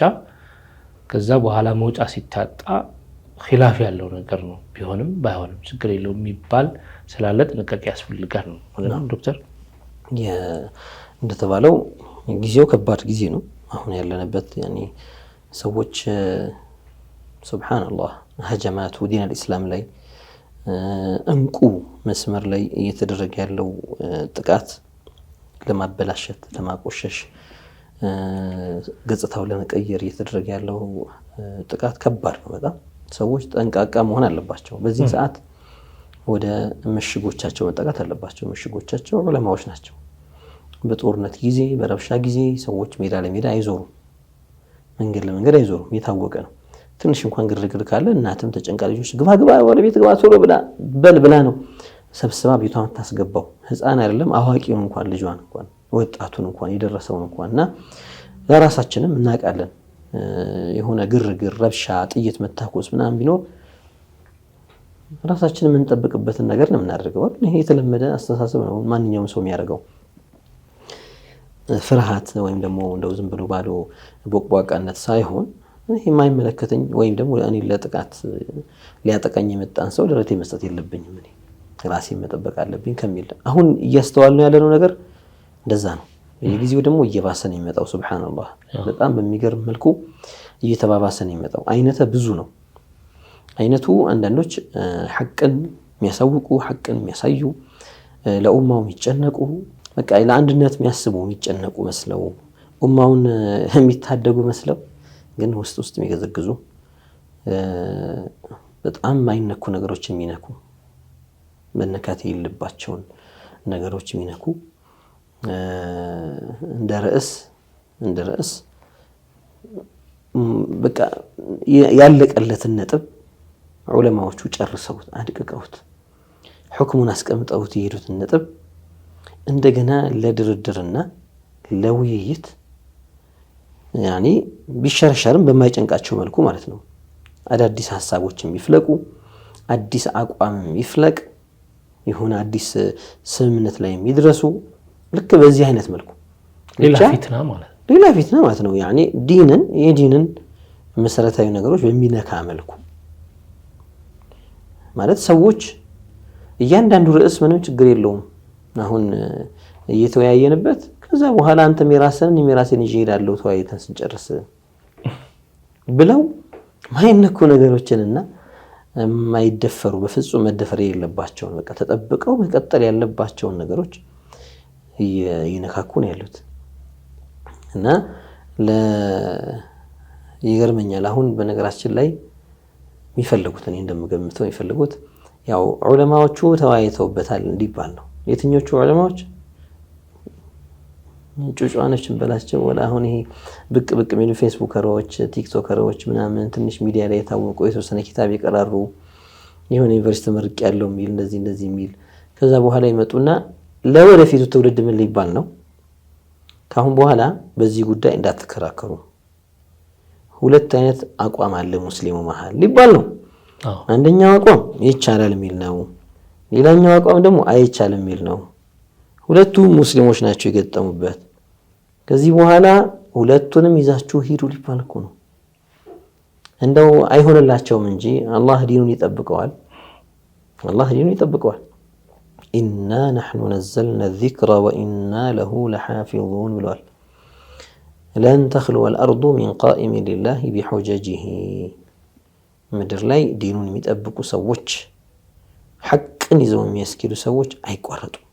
ከዛ በኋላ መውጫ ሲታጣ ኺላፍ ያለው ነገር ነው ቢሆንም ባይሆንም ችግር የለውም የሚባል ስላለ ጥንቃቄ ያስፈልጋል ነው አይደል ዶክተር? እንደተባለው ጊዜው ከባድ ጊዜ ነው አሁን ያለንበት። ያኒ ሰዎች ሱብሃንአላህ ሀጀማቱ ዲን አልኢስላም ላይ እንቁ መስመር ላይ እየተደረገ ያለው ጥቃት ለማበላሸት፣ ለማቆሸሽ፣ ገጽታው ለመቀየር እየተደረገ ያለው ጥቃት ከባድ ነው በጣም። ሰዎች ጠንቃቃ መሆን አለባቸው። በዚህ ሰዓት ወደ ምሽጎቻቸው መጠጋት አለባቸው። ምሽጎቻቸው ዑለማዎች ናቸው። በጦርነት ጊዜ በረብሻ ጊዜ ሰዎች ሜዳ ለሜዳ አይዞሩም፣ መንገድ ለመንገድ አይዞሩም። የታወቀ ነው። ትንሽ እንኳን ግርግር ካለ እናትም ተጨንቃ ልጆች ግባ ግባ ወደ ቤት ግባ ቶሎ ብላ በል ብላ ነው ሰብስባ ቤቷ የምታስገባው። ህፃን አይደለም አዋቂውን እንኳን ልጇን እንኳን ወጣቱን እንኳን የደረሰውን እንኳን እና ለራሳችንም እናውቃለን። የሆነ ግርግር፣ ረብሻ፣ ጥይት መታኮስ ምናምን ቢኖር ራሳችንን የምንጠብቅበትን ነገር ነው የምናደርገው። ይሄ የተለመደ አስተሳሰብ ነው፣ ማንኛውም ሰው የሚያደርገው። ፍርሃት ወይም ደግሞ እንደው ዝም ብሎ ባዶ ቦቅቧቃነት ሳይሆን ይሄ የማይመለከተኝ ወይም ደግሞ እኔ ለጥቃት ሊያጠቃኝ የመጣን ሰው ደረቴ መስጠት የለብኝም፣ እኔ ራሴን መጠበቅ አለብኝ ከሚል አሁን እያስተዋልነው ያለነው ነገር እንደዛ ነው። የጊዜው ደግሞ እየባሰ ነው የሚመጣው። ሱብሃነላህ በጣም በሚገርም መልኩ እየተባባሰ ነው የሚመጣው። አይነተ ብዙ ነው አይነቱ። አንዳንዶች ሐቅን የሚያሳውቁ ሐቅን የሚያሳዩ ለኡማው የሚጨነቁ በቃ ለአንድነት የሚያስቡ የሚጨነቁ መስለው ኡማውን የሚታደጉ መስለው ግን ውስጥ ውስጥ የሚገዘግዙ በጣም የማይነኩ ነገሮች የሚነኩ መነካት የሌለባቸውን ነገሮች የሚነኩ እንደ ርዕስ በቃ ያለቀለትን ነጥብ ዑለማዎቹ ጨርሰውት አድቅቀውት ሕክሙን አስቀምጠውት የሄዱትን ነጥብ እንደገና ለድርድርና ለውይይት ያኒ ቢሸረሸርም በማይጨንቃቸው መልኩ ማለት ነው። አዳዲስ ሀሳቦችም ይፍለቁ፣ አዲስ አቋምም ይፍለቅ፣ የሆነ አዲስ ስምምነት ላይ የሚድረሱ ልክ በዚህ አይነት መልኩ ሌላ ፊትና ማለት ነው። ሌላ ፊትና ማለት ነው። ያኒ ዲንን የዲንን መሰረታዊ ነገሮች በሚነካ መልኩ ማለት ሰዎች እያንዳንዱ ርዕስ ምንም ችግር የለውም አሁን እየተወያየንበት ከዛ በኋላ አንተም የራስህን እኔም የራሴን ይዤ እሄዳለሁ ተወያይተን ስንጨርስ ብለው ማይነኩ ነገሮችንና የማይደፈሩ በፍጹም መደፈር የሌለባቸውን በቃ ተጠብቀው መቀጠል ያለባቸውን ነገሮች እየነካኩ ነው ያሉት። እና ይገርመኛል። አሁን በነገራችን ላይ የሚፈልጉት እኔ እንደምገምተው የሚፈልጉት ያው ዑለማዎቹ ተወያይተውበታል እንዲባል ነው። የትኞቹ ዑለማዎች? ጩጫኖች እንበላቸው ወላ አሁን ይሄ ብቅ ብቅ የሚሉ ፌስቡከሮች፣ ቲክቶከሮች ምናምን ትንሽ ሚዲያ ላይ የታወቁ የተወሰነ ኪታብ የቀራሩ የሆነ ዩኒቨርሲቲ ተመርቅ ያለው የሚል እንደዚህ እንደዚህ የሚል ከዛ በኋላ ይመጡና ለወደፊቱ ትውልድ ምን ሊባል ነው? ካሁን በኋላ በዚህ ጉዳይ እንዳትከራከሩ፣ ሁለት አይነት አቋም አለ ሙስሊሙ መሃል ሊባል ነው። አንደኛው አቋም ይቻላል የሚል ነው። ሌላኛው አቋም ደግሞ አይቻልም የሚል ነው። ሁለቱ ሙስሊሞች ናቸው የገጠሙበት። ከዚህ በኋላ ሁለቱንም ይዛችሁ ሂዱ ሊባል እኮ ነው። እንደው አይሆንላቸውም እንጂ አላህ ዲኑን ይጠብቀዋል። አላህ ዲኑን ይጠብቀዋል። إنا نحن نزلنا الذكر وإنا له لحافظون ብለዋል። لن تخلو الأرض من قائم لله بحججه። ምድር ላይ ዲኑን የሚጠብቁ ሰዎች፣ ሐቅን ይዘው የሚያስኬዱ ሰዎች አይቋረጡም።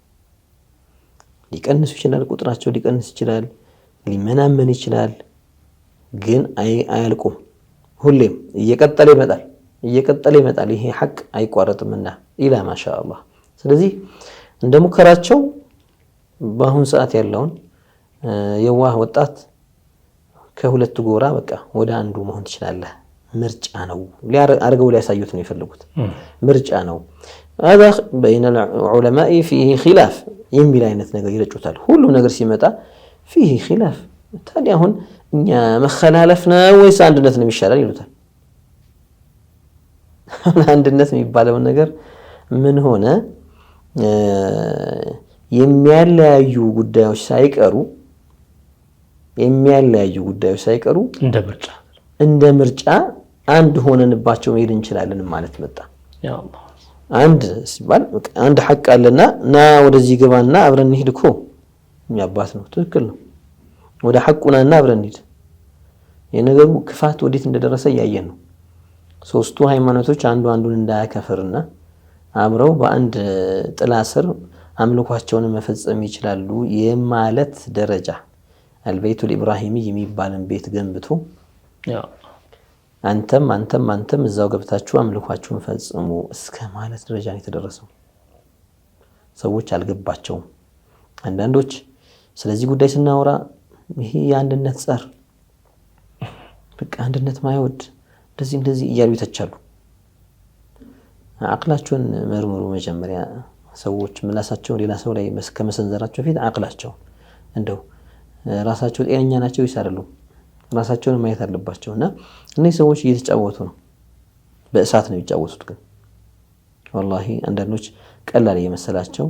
ሊቀንሱ ይችላል፣ ቁጥራቸው ሊቀንስ ይችላል፣ ሊመናመን ይችላል፣ ግን አያልቁም። ሁሌም እየቀጠለ ይመጣል፣ እየቀጠለ ይመጣል። ይሄ ሐቅ አይቋረጥምና ኢላ ማሻ አላህ። ስለዚህ እንደ ሙከራቸው በአሁን ሰዓት ያለውን የዋህ ወጣት ከሁለቱ ጎራ በቃ ወደ አንዱ መሆን ትችላለህ፣ ምርጫ ነው አድርገው ሊያሳዩት ነው የፈለጉት። ምርጫ ነው هذا بين العلماء فيه خلاف የሚል አይነት ነገር ይረጩታል። ሁሉም ነገር ሲመጣ فيه خلاف። ታዲያ አሁን እኛ መከላለፍ ነው ወይስ አንድነት ነው የሚሻላል ይሉታል። አንድነት የሚባለውን ነገር ምን ሆነ የሚያለያዩ ጉዳዮች ሳይቀሩ የሚያለያዩ ጉዳዮች ሳይቀሩ እንደ ምርጫ አንድ ሆነንባቸው መሄድ እንችላለን ማለት መጣ። አንድ ሲባል አንድ ሐቅ አለና ና ወደዚህ ግባና አብረን እንሂድ እኮ የሚያባት ነው። ትክክል ነው። ወደ ሐቁናና አብረን እንሂድ። የነገሩ ክፋት ወዴት እንደደረሰ እያየን ነው። ሶስቱ ሃይማኖቶች አንዱ አንዱን እንዳያከፍርና አብረው በአንድ ጥላ ስር አምልኳቸውን መፈጸም ይችላሉ የማለት ደረጃ አልበይቱል ኢብራሂሚ የሚባልን ቤት ገንብቶ አንተም አንተም አንተም እዛው ገብታችሁ አምልኳችሁን ፈጽሙ እስከ ማለት ደረጃ ነው የተደረሰው። ሰዎች አልገባቸውም። አንዳንዶች ስለዚህ ጉዳይ ስናወራ ይሄ የአንድነት ጸር በቃ አንድነት ማይወድ እንደዚህ እንደዚህ እያሉ ይተቻሉ። አቅላቸውን መርምሩ መጀመሪያ። ሰዎች ምላሳቸውን ሌላ ሰው ላይ ከመሰንዘራቸው በፊት አቅላቸው እንደው ራሳቸው ጤነኛ ናቸው ወይስ አይደሉም ራሳቸውን ማየት አለባቸው። እና እነዚህ ሰዎች እየተጫወቱ ነው፣ በእሳት ነው የሚጫወቱት። ግን ወላሂ አንዳንዶች ቀላል እየመሰላቸው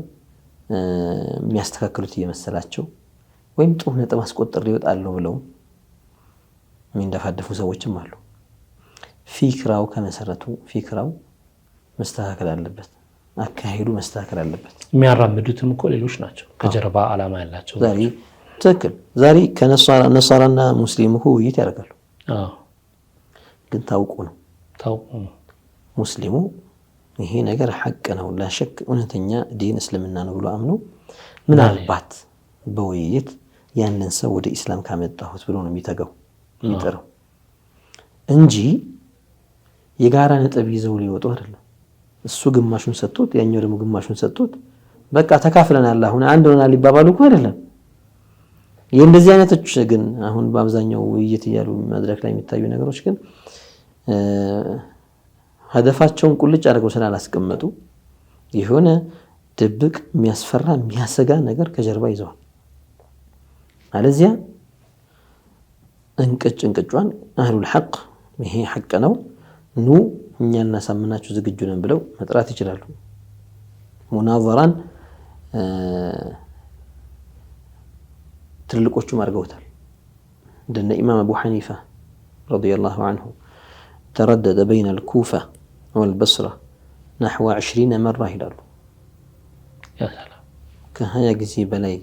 የሚያስተካክሉት እየመሰላቸው ወይም ጥሩ ነጥብ አስቆጥር ሊወጣሉ ብለው የሚንደፋደፉ ሰዎችም አሉ። ፊክራው ከመሰረቱ ፊክራው መስተካከል አለበት፣ አካሄዱ መስተካከል አለበት። የሚያራምዱትም እኮ ሌሎች ናቸው፣ ከጀርባ ዓላማ ያላቸው ዛሬ ትክክል። ዛሬ ከነሳራና ሙስሊም እኮ ውይይት ያደርጋሉ፣ ግን ታውቁ ነው ታውቁ ነው። ሙስሊሙ ይሄ ነገር ሐቅ ነው ላሸክ እውነተኛ ዲን እስልምና ነው ብሎ አምኖ ምናልባት በውይይት ያንን ሰው ወደ ኢስላም ካመጣሁት ብሎ ነው የሚተጋው የሚጥረው እንጂ የጋራ ነጥብ ይዘው ሊወጡ አይደለም። እሱ ግማሹን ሰጥቶት ያኛው ደግሞ ግማሹን ሰጥቶት በቃ ተካፍለናል አሁን አንድ ሆናል ሊባባሉ እኮ አይደለም። የእንደዚህ አይነቶች ግን አሁን በአብዛኛው ውይይት እያሉ መድረክ ላይ የሚታዩ ነገሮች ግን ሀደፋቸውን ቁልጭ አድርገው ስላላስቀመጡ የሆነ ድብቅ የሚያስፈራ የሚያሰጋ ነገር ከጀርባ ይዘዋል። አለዚያ እንቅጭ እንቅጯን አህሉል ሐቅ ይሄ ሐቅ ነው ኑ እኛ እናሳምናችሁ ዝግጁ ነን ብለው መጥራት ይችላሉ። ሙናዘራን ትልልቆቹም አድርገውታል። እንደነ ኢማም አቡ ሐኒፋ ረዲየላሁ አንሁ ተረደደ በይነ አልኩፋ ወልበስራ ናሕዋ 20 መራ ይላሉ። ከ20 ጊዜ በላይ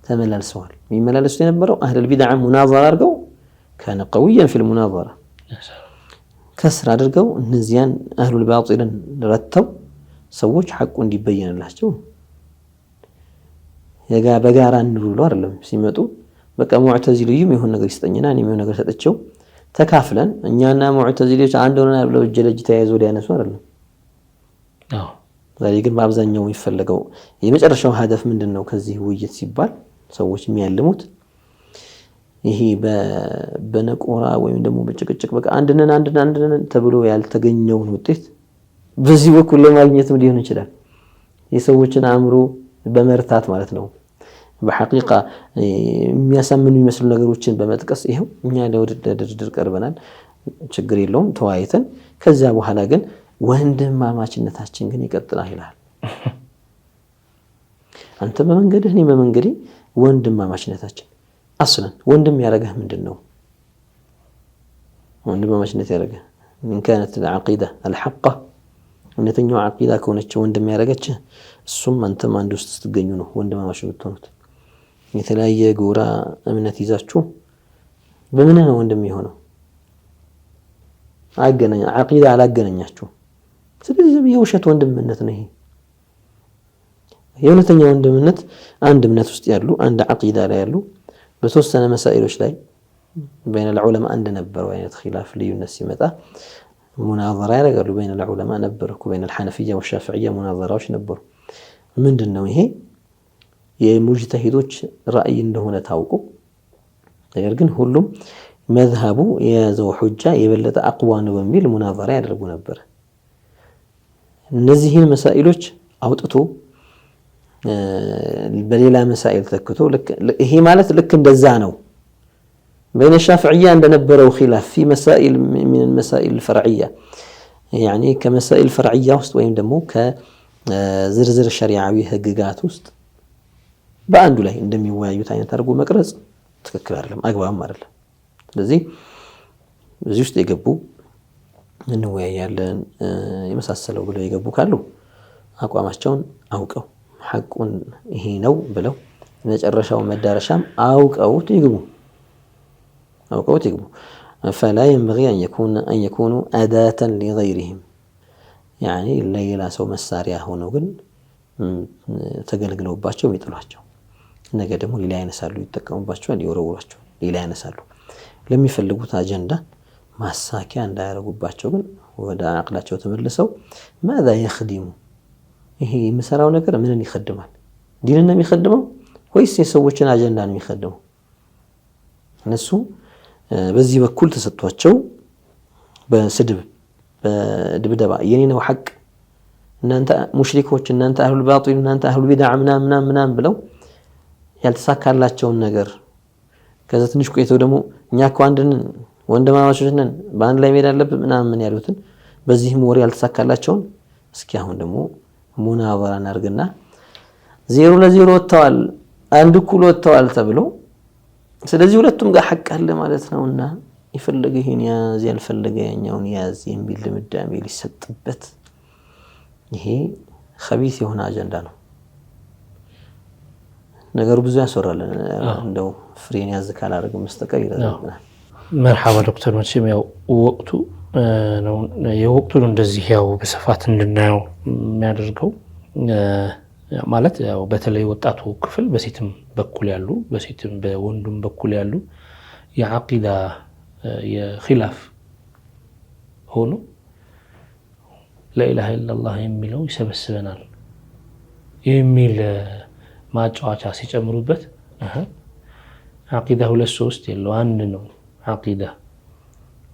ተመላልሰዋል። የሚመላለሱት የነበረው አህለል ቢድዓ ሙናዘራ አድርገው ካነ ቀውያን ፊል ሙናዘራ ከስር አድርገው እነዚያን አህሉል ባጢልን ረተው ሰዎች ሐቁ እንዲበየንላቸው በጋራ እንሉ ብሎ አይደለም ሲመጡ፣ በቃ ሙዕተዚልዩም የሆነ ነገር ይስጠኝና እኔም የሆነ ነገር ሰጥቼው ተካፍለን እኛና ሙዕተዚሊዎች አንድ ሆነናል ብለው እጅ ለእጅ ተያይዘው ሊያነሱ አይደለም። ዛሬ ግን በአብዛኛው የሚፈለገው የመጨረሻው ሀደፍ ምንድን ነው? ከዚህ ውይይት ሲባል ሰዎች የሚያልሙት ይሄ በነቆራ ወይም ደግሞ በጭቅጭቅ በቃ አንድነን አንድነን አንድነን ተብሎ ያልተገኘውን ውጤት በዚህ በኩል ለማግኘትም ሊሆን ይችላል። የሰዎችን አእምሮ በመርታት ማለት ነው። በሐቂቃ የሚያሳምኑ የሚመስሉ ነገሮችን በመጥቀስ ይኸው እኛ ለድርድር ቀርበናል፣ ችግር የለውም ተወያይተን፣ ከዚያ በኋላ ግን ወንድማማችነታችን ግን ይቀጥላል ይላል። አንተ በመንገድህ እኔ በመንገዴ፣ ወንድማማችነታችን አስለን ወንድም ያደረገህ ምንድን ነው? ወንድማማችነት ያደረገህ إن كانت العقيدة الحقة እውነተኛው ዓቂዳ ከሆነች ወንድም ያደረገችህ እሱም አንተም አንድ ውስጥ ስትገኙ ነው ወንድማማች የምትሆኑት። የተለያየ ጎራ እምነት ይዛችሁ በምን ነው ወንድም የሆነው? አገናኛ ዓቂዳ አላገናኛችሁም። ስለዚህ የውሸት ወንድምነት ነው ይሄ። የእውነተኛ ወንድምነት አንድ እምነት ውስጥ ያሉ አንድ ዓቂዳ ላይ ያሉ በተወሰነ መሳኢሎች ላይ በይነ ልዑለማ እንደነበረው አይነት ኺላፍ ልዩነት ሲመጣ ሙናዘራ ያደርጋሉ። በይነ ልዑለማ ነበረ እኮ በይነ ልሐነፍያ ወሻፍዕያ ሙናዘራዎች ነበሩ። ምንድን ነው ይሄ? የሙጅተሂዶች ራእይ እንደሆነ ታውቆ፣ ነገር ግን ሁሉም መዝሀቡ የያዘው ሑጃ የበለጠ አቅዋ ነው በሚል ሙናዘራ ያደርጉ ነበር። እነዚህን መሳኢሎች አውጥቶ በሌላ መሳኢል ተክቶ ይሄ ማለት ልክ እንደዛ ነው በይነ ሻፍዕያ እንደነበረው ኺላፍ ፊ መሳኢል ሚን መሳኢል ፈርዕያ ያኒ ከመሳኢል ፈርዕያ ውስጥ ወይም ደግሞ ከዝርዝር ሸሪዓዊ ህግጋት ውስጥ በአንዱ ላይ እንደሚወያዩት አይነት አድርጎ መቅረጽ ትክክል አይደለም፣ አግባብም አይደለም። ስለዚህ እዚህ ውስጥ የገቡ እንወያያለን የመሳሰለው ብለው የገቡ ካሉ አቋማቸውን አውቀው ሐቁን ይሄ ነው ብለው መጨረሻው መዳረሻም አውቀውት ይግቡ፣ አውቀውት ይግቡ። ፈላ የንበጊ አን የኩኑ አዳተን ሊገይሪሂም ያኒ ለሌላ ሰው መሳሪያ ሆነው ግን ተገልግለውባቸው የሚጥሏቸው ነገ ደግሞ ሌላ ያነሳሉ፣ ይጠቀሙባቸዋል፣ ይወረውሯቸዋል፣ ሌላ ያነሳሉ። ለሚፈልጉት አጀንዳ ማሳኪያ እንዳያደርጉባቸው ግን ወደ አቅላቸው ተመልሰው ማዛ የኽዲሙ ይሄ የምሰራው ነገር ምንን ይኸድማል? ዲንን ነው የሚኸድመው ወይስ የሰዎችን አጀንዳ ነው የሚከድመው? እነሱ በዚህ በኩል ተሰጥቷቸው በስድብ በድብደባ የኔ ነው ሐቅ፣ እናንተ ሙሽሪኮች፣ እናንተ أهل الباطل፣ እናንተ أهل البدع ምናምን ምናምን ምናምን ብለው ያልተሳካላቸውን ነገር ከዛ ትንሽ ቆይተው ደግሞ እኛ እኮ አንድ ነን፣ ወንድማማቾች ነን፣ በአንድ ላይ መሄድ አለብን ምናምን ያሉትን በዚህም ወሬ ያልተሳካላቸውን እስኪ አሁን ደግሞ ሙናበራ እናድርግና 0-0 ወጥተዋል፣ አንድ እኩል ወጥተዋል ተብሎ ስለዚህ ሁለቱም ጋር ሐቅ አለ ማለት ነውና የፈለገ ይሄን ያዝ ያልፈለገ ያኛውን ያዝ የሚል ድምዳሜ ሊሰጥበት ይሄ ኸቢስ የሆነ አጀንዳ ነው። ነገሩ ብዙ ያስወራል። እንደው ፍሬን ያዝ ካላደረግን በስተቀር ይረዝምብናል። መርሐባ ዶክተር፣ መቼም ያው ወቅቱ ነው የወቅቱ እንደዚህ ያው በስፋት እንድናየው የሚያደርገው ማለት ያው በተለይ ወጣቱ ክፍል በሴትም በኩል ያሉ በሴትም በወንዱም በኩል ያሉ የዓቂዳ የኺላፍ ሆኖ ላኢላሃ ኢለላህ የሚለው ይሰበስበናል የሚል ማጫወቻ ሲጨምሩበት ዓቂዳ ሁለት ሶስት የለው አንድ ነው። ዓቂዳ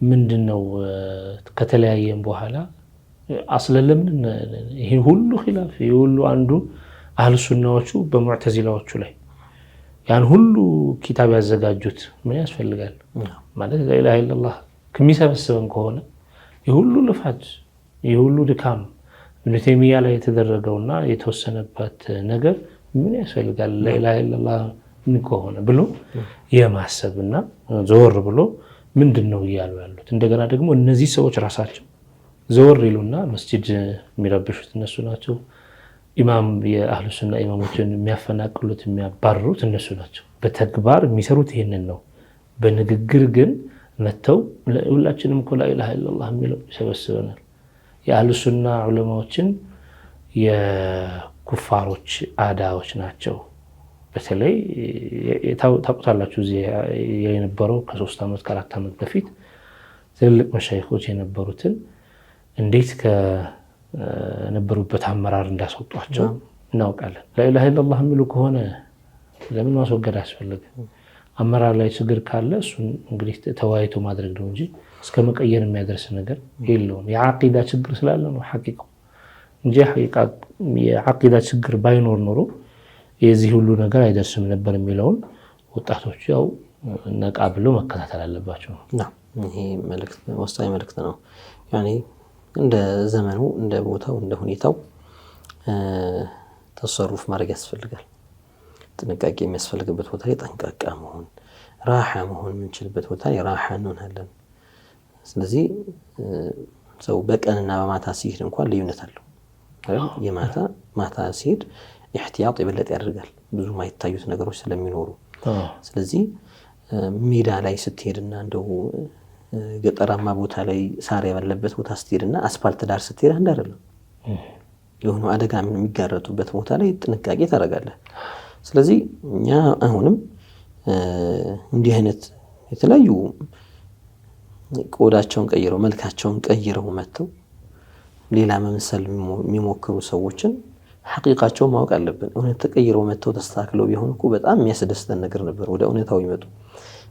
ምንድነው? ከተለያየም በኋላ አስለለምን ይሄ ሁሉ ኺላፍ ይሄ ሁሉ አንዱ አህል ሱናዎቹ በሙዕተዚላዎቹ ላይ ያን ሁሉ ኪታብ ያዘጋጁት ምን ያስፈልጋል? ማለት ላኢላሃ ኢለላህ ከሚሰበስበን ከሆነ የሁሉ ልፋት የሁሉ ድካም ኢብኑ ተይሚያ ላይ የተደረገውና የተወሰነበት ነገር ምን ያስፈልጋል? ላኢላሃ ኢለላህ ከሆነ ብሎ የማሰብና ዘወር ብሎ ምንድነው እያሉ ያሉት። እንደገና ደግሞ እነዚህ ሰዎች ራሳቸው ዘወር ይሉና መስጂድ የሚረብሹት እነሱ ናቸው። ኢማም የአህሉ ሱና ኢማሞችን የሚያፈናቅሉት የሚያባርሩት እነሱ ናቸው። በተግባር የሚሰሩት ይሄንን ነው። በንግግር ግን መተው ሁላችንም እኮ ላኢላሃ ኢለላህ የሚለው ይሰበስበናል። የአህሉ ሱና ዑለማዎችን የኩፋሮች አዳዎች ናቸው። በተለይ ታውቁታላችሁ እዚህ የነበረው ከ3 ዓመት ከ4 ዓመት በፊት ትልልቅ መሻይኾች የነበሩትን እንዴት ከነበሩበት አመራር እንዳስወጧቸው እናውቃለን። ላኢላሃ ኢለላህ የሚሉ ከሆነ ለምን ማስወገድ አያስፈልግም? አመራር ላይ ችግር ካለ እሱን እንግዲህ ተወያይቶ ማድረግ ነው እንጂ እስከ መቀየር የሚያደርስ ነገር የለውም። የዓቂዳ ችግር ስላለ ነው ሐቂቃው እንጂ የዓቂዳ ችግር ባይኖር ኖሮ የዚህ ሁሉ ነገር አይደርስም ነበር የሚለውን ወጣቶች ያው ነቃ ብለው መከታተል አለባቸው። ይሄ መልእክት ወሳኝ መልእክት ነው። ያኔ እንደ ዘመኑ እንደ ቦታው እንደ ሁኔታው ተሰሩፍ ማድረግ ያስፈልጋል። ጥንቃቄ የሚያስፈልግበት ቦታ ላይ ጠንቃቃ መሆን፣ ራሓ መሆን የምንችልበት ቦታ ላይ ራሓ እንሆናለን። ስለዚህ ሰው በቀንና በማታ ሲሄድ እንኳን ልዩነት አለው። የማታ ማታ ሲሄድ ኢህቲያጥ የበለጠ ያደርጋል ብዙ የማይታዩት ነገሮች ስለሚኖሩ። ስለዚህ ሜዳ ላይ ስትሄድና እንደው ገጠራማ ቦታ ላይ ሳር ያለበት ቦታ ስትሄድና አስፋልት ዳር ስትሄድ አንድ አይደለም። የሆነ አደጋ የሚጋረጡበት ቦታ ላይ ጥንቃቄ ታደርጋለህ። ስለዚህ እኛ አሁንም እንዲህ አይነት የተለያዩ ቆዳቸውን ቀይረው መልካቸውን ቀይረው መጥተው ሌላ መምሰል የሚሞክሩ ሰዎችን ሐቂቃቸውን ማወቅ አለብን። እውነት ተቀይረው መጥተው ተስተካክለው ቢሆን እኮ በጣም የሚያስደስተን ነገር ነበር ወደ እውነታው ይመጡ።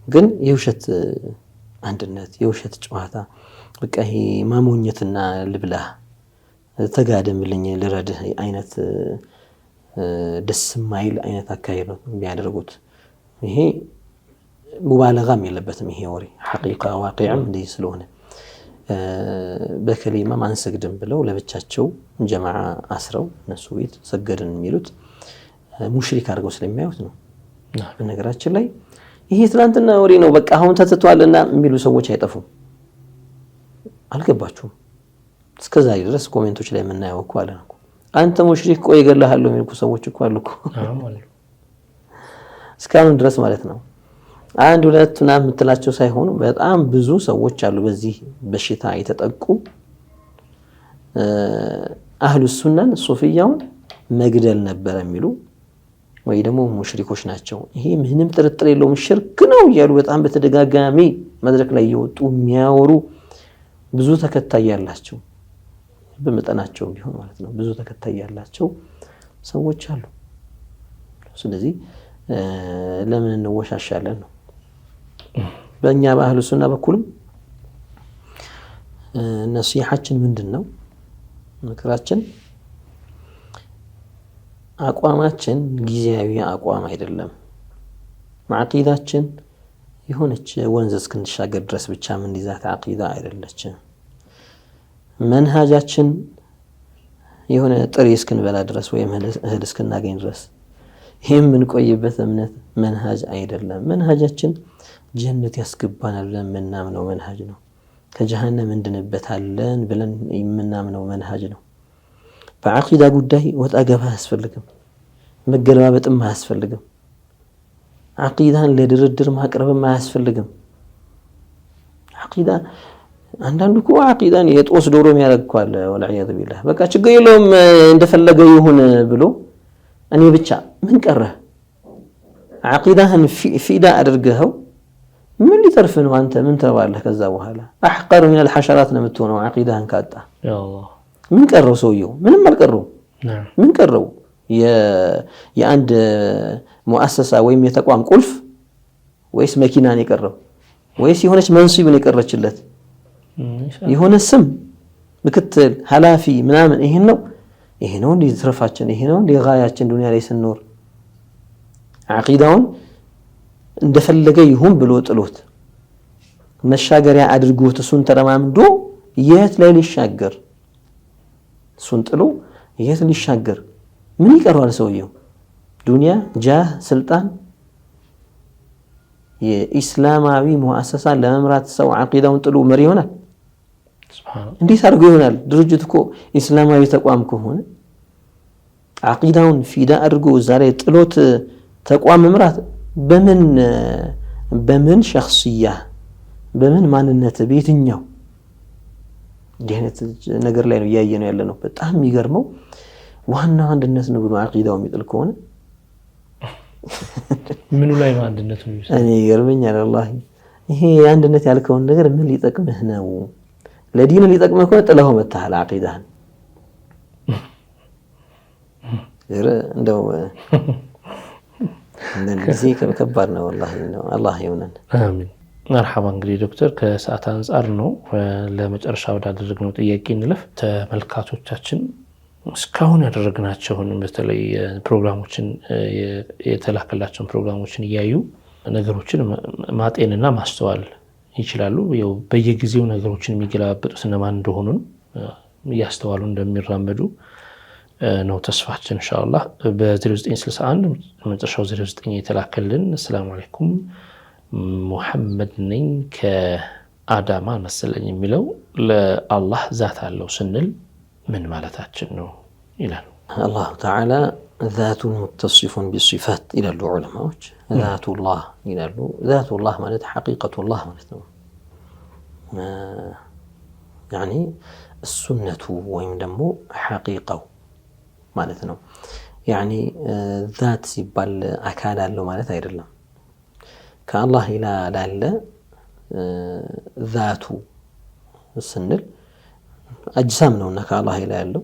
ግን የውሸት አንድነት የውሸት ጨዋታ በቃ ይሄ ማሞኘትና ልብላህ ተጋደምልኝ ልረድህ አይነት ደስ የማይል አይነት አካሄድ ነው የሚያደርጉት። ይሄ ሙባለጋም የለበትም። ይሄ ወሬ ሐቂቃ ዋቂዕም እንደዚህ ስለሆነ በከሊማም አንሰግድም ብለው ለብቻቸው ጀማዓ አስረው እነሱ ቤት ሰገድን የሚሉት ሙሽሪክ አድርገው ስለሚያዩት ነው። በነገራችን ላይ ይሄ ትናንትና ወሬ ነው በቃ አሁን ተትቷልና የሚሉ ሰዎች አይጠፉም። አልገባችሁም? እስከዛሬ ድረስ comment ኦች ላይ የምናየው እኮ አለ እኮ አንተ ሙሽሪክ ቆይ እገልሃለሁ የሚሉ ሰዎች እኮ አሉ እኮ እስካሁን ድረስ ማለት ነው። አንድ ሁለት ምናምን የምትላቸው ሳይሆኑ በጣም ብዙ ሰዎች አሉ በዚህ በሽታ የተጠቁ አህሉ ሱናን ሱፊያውን መግደል ነበር የሚሉ ወይ ደግሞ ሙሽሪኮች ናቸው፣ ይሄ ምንም ጥርጥር የለውም ሽርክ ነው እያሉ በጣም በተደጋጋሚ መድረክ ላይ እየወጡ የሚያወሩ ብዙ ተከታይ ያላቸው በመጠናቸው ቢሆን ማለት ነው ብዙ ተከታይ ያላቸው ሰዎች አሉ። ስለዚህ ለምን እንወሻሻለን ነው። በእኛ በአህሉ ሱና በኩልም ነሲሐችን ምንድን ነው? ምክራችን አቋማችን ጊዜያዊ አቋም አይደለም። ዓቂዳችን የሆነች ወንዝ እስክንሻገር ድረስ ብቻ ምንይዛት ዓቂዳ አይደለችም። መንሃጃችን የሆነ ጥሬ እስክንበላ ድረስ ወይም እህል እስክናገኝ ድረስ ይህ የምንቆይበት እምነት መንሃጅ አይደለም። መንሃጃችን ጀነት ያስገባናል ብለን የምናምነው መንሃጅ ነው። ከጀሃነም እንድንበታለን ብለን የምናምነው መንሃጅ ነው። በዓቂዳ ጉዳይ ወጣ ገባ አያስፈልግም፣ መገለባበጥም አያስፈልግም። ዓቂዳን ለድርድር ማቅረብም አያስፈልግም። ዓቂዳ አንዳንዱ እኮ ዓቂዳን የጦስ ዶሮ የሚያደርግ እኮ አለ። ወልዒያዙ ቢላህ በቃ ችግር የለውም እንደፈለገ ይሁን ብሎ እኔ ብቻ ምን ቀረህ? ዓቂዳህን ፊዳ አድርገኸው ምን ሊተርፍ ነው? አንተ ምን ትረባለህ? ከዛ በኋላ አሕቀር ሚነል ሐሸራት ነው የምትሆነው ዓቂዳህን ካጣ። ምን ቀረው ሰውየው? ምንም አልቀረው። ምን ቀረው? የአንድ ሙአሰሳ ወይም የተቋም ቁልፍ ወይስ መኪናን የቀረው ወይስ የሆነች መንሲብን የቀረችለት የሆነ ስም ምክትል ኃላፊ ምናምን ይሄን ነው ይሄ ነው እንዲህ ትርፋችን፣ ይሄ ነው እንዲህ ጋያችን ዱንያ ላይ ስንኖር። ዓቂዳውን እንደፈለገ ይሁን ብሎ ጥሎት መሻገሪያ አድርጎት እሱን ተረማምዶ የት ላይ ሊሻገር እሱን ጥሎ የት ሊሻገር ምን ይቀረዋል ሰውየው? ዱንያ፣ ጃህ፣ ስልጣን። የኢስላማዊ ሙአሰሳ ለመምራት ሰው ዓቂዳውን ጥሎ መሪ ይሆናል? እንዴት አድርጎ ይሆናል? ድርጅት እኮ ኢስላማዊ ተቋም ከሆነ ዓቂዳውን ፊዳ አድርጎ እዛ ላይ ጥሎት ተቋም መምራት በምን ሸኽስያ በምን ማንነት በየትኛው እንዲህ አይነት ነገር ላይ ነው እያየ ነው ያለ ነው። በጣም የሚገርመው ዋናው አንድነት ነው ብሎ ዓቂዳው የሚጥል ከሆነ ምኑ ላይ ነው አንድነቱ? እኔ ይገርመኛል ወላሂ። ይሄ አንድነት ያልከውን ነገር ምን ሊጠቅምህ ነው? ለዲን ሊጠቅምህ ከሆነ ጥለኸው መጥተሃል ዓቂዳህን። እንደው ጊዜ ከባድ ነው ወላሂ። አላህ ይሁነን። አሚን። መርሐባ። እንግዲህ ዶክተር ከሰዓት አንጻር ነው ለመጨረሻ ወዳደረግነው ጥያቄ እንለፍ። ተመልካቾቻችን እስካሁን ያደረግናቸውን በተለይ ፕሮግራሞችን የተላከላቸውን ፕሮግራሞችን እያዩ ነገሮችን ማጤንና ማስተዋል ይችላሉ። ያው በየጊዜው ነገሮችን የሚገለባበጡት እነማን እንደሆኑን እያስተዋሉ እንደሚራመዱ ነው ተስፋችን ኢንሻአላህ። በ0961 መጨረሻው 09 የተላከልን አሰላሙ አለይኩም ሙሐመድ ነኝ ከአዳማ መሰለኝ የሚለው ለአላህ ዛት አለው ስንል ምን ማለታችን ነው ይላል። አላሁ ተዓላ ዛቱን ሙተሲፉን ቢሲፋት ይላሉ ዑለማዎች። ዛቱላህ ይላሉ። ዛቱላህ ማለት ሐቂቀቱላህ ማለት ነው። ያኒ እሱነቱ ወይም ደግሞ ሐቂቃው ማለት ነው። ያኒ ዛት ሲባል አካል አለው ማለት አይደለም። ከአላህ ሌላ ላለ ዛቱ ስንል አጅሳም ነውና ከአላህ ሌላ ያለው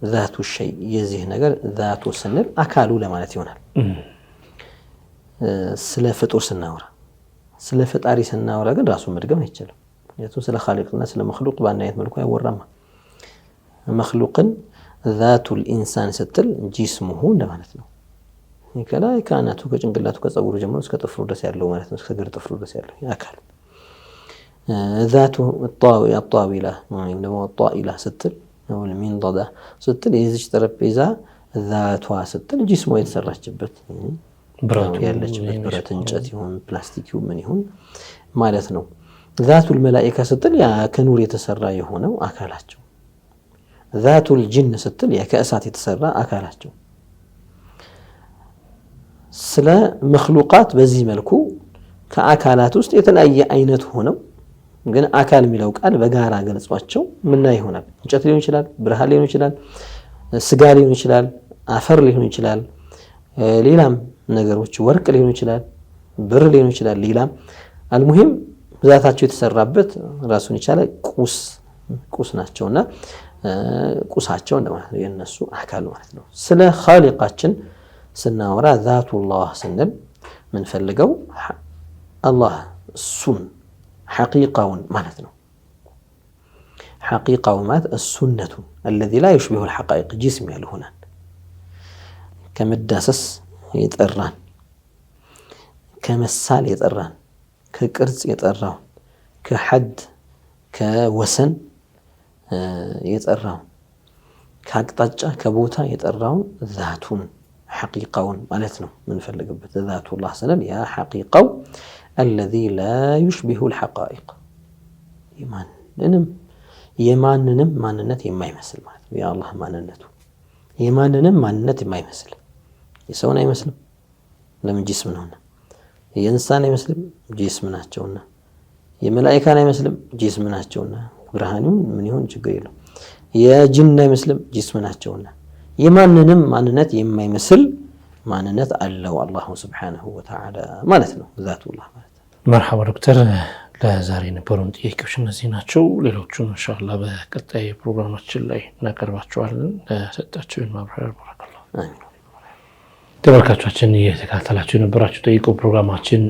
ዛቱ ሸይ የዚህ ነገር ዛቱ ስንል አካሉ ለማለት ይሆናል። ስለ ፍጡር ስናወራ፣ ስለ ፈጣሪ ስናወራ ግን ራሱን መድገም አይቻልም። ምክንያቱም ስለ ኻሊቅና ስለ መክሉቅ በአንድ አይነት መልኩ አይወራማ። መክሉቅን ዛቱል ኢንሳን ስትል ጂስሙሁ እንደማለት ነው። ከላይ ከአናቱ ከጭንቅላቱ ከፀጉሩ ጀምሮ እስከ ጥፍሩ ድረስ ያለው ማለት ነው። እስከ እግር ጥፍሩ ድረስ ያለው አካል። ዛቱ ጣዊላ ወይም ደግሞ ጣኢላ ስትል ሚንضዳ ስትል የዚች ጠረጴዛ ዛቷ ስትል ጂስሟ የተሰራችበት ያለችበት ብረት፣ እንጨት ይሁን ፕላስቲክ ይሁን ምን ይሁን ማለት ነው። ዛቱል መላኢካ ስትል ያ ከኑር የተሰራ የሆነው አካላቸው። ዛቱል ጅን ስትል ያ ከእሳት የተሰራ አካላቸው። ስለ መክሉቃት በዚህ መልኩ ከአካላት ውስጥ የተለያየ አይነት ሆነው ግን አካል የሚለው ቃል በጋራ ገልጿቸው ምና ይሆናል። እንጨት ሊሆን ይችላል፣ ብርሃን ሊሆን ይችላል፣ ስጋ ሊሆን ይችላል፣ አፈር ሊሆን ይችላል፣ ሌላም ነገሮች ወርቅ ሊሆን ይችላል፣ ብር ሊሆን ይችላል፣ ሌላም አልሙሂም ብዛታቸው የተሰራበት ራሱን የቻለ ቁስ ናቸውና ቁሳቸው እንደማለት ነው፣ የነሱ አካል ማለት ነው። ስለ ኻሊቃችን ስናወራ ዛቱላህ ስንል ምንፈልገው አላህ እሱን ሐቂቃውን ማለት ነው። ሐቂቃው ማለት እሱነቱን አለዚ ላ ዩሽቢሁ ልሐቃኢቅ ጂስም ያልሆነን ከመዳሰስ የጠራን ከመሳል የጠራን ከቅርጽ የጠራውን ከሐድ ከወሰን የጠራውን ከአቅጣጫ ከቦታ የጠራውን ዛቱን ሐቂቃውን ማለት ነው ምንፈልግበት። ዛቱላህ ስንል ያ ሐቂቃው አለዚ ላ ዩሽቢሁ ልሐቃኢቅ የማንንም ማንነት የማይመስል ማለት ነው። የአላህ ማንነቱ የማንንም ማንነት የማይመስል የሰውን አይመስልም፣ ለምን ጂስም ነውና። የእንስሳን አይመስልም፣ ጂስም ናቸውና። የመላኢካን አይመስልም፣ ጂስም ናቸውና። ብርሃን ይሁን ምን ይሁን ችግር የለው። የጅን አይመስልም፣ ጂስም ናቸውና። የማንንም ማንነት የማይመስል ማንነት አለው አላሁ ስብሓነሁ ወተዓላ ማለት ነው ዛቱላህ ማለት ነው። መርሐባ ዶክተር፣ ለዛሬ የነበሩን ጥያቄዎች እነዚህ ናቸው። ሌሎቹን ኢንሻአላህ በቀጣይ ፕሮግራማችን ላይ እናቀርባቸዋለን። ለሰጣችሁን ማብራሪያ ባረከላሁ። አሚን። ተመልካቾቻችን እየተከታተላችሁ የነበራችሁ ጠይቁ ፕሮግራማችን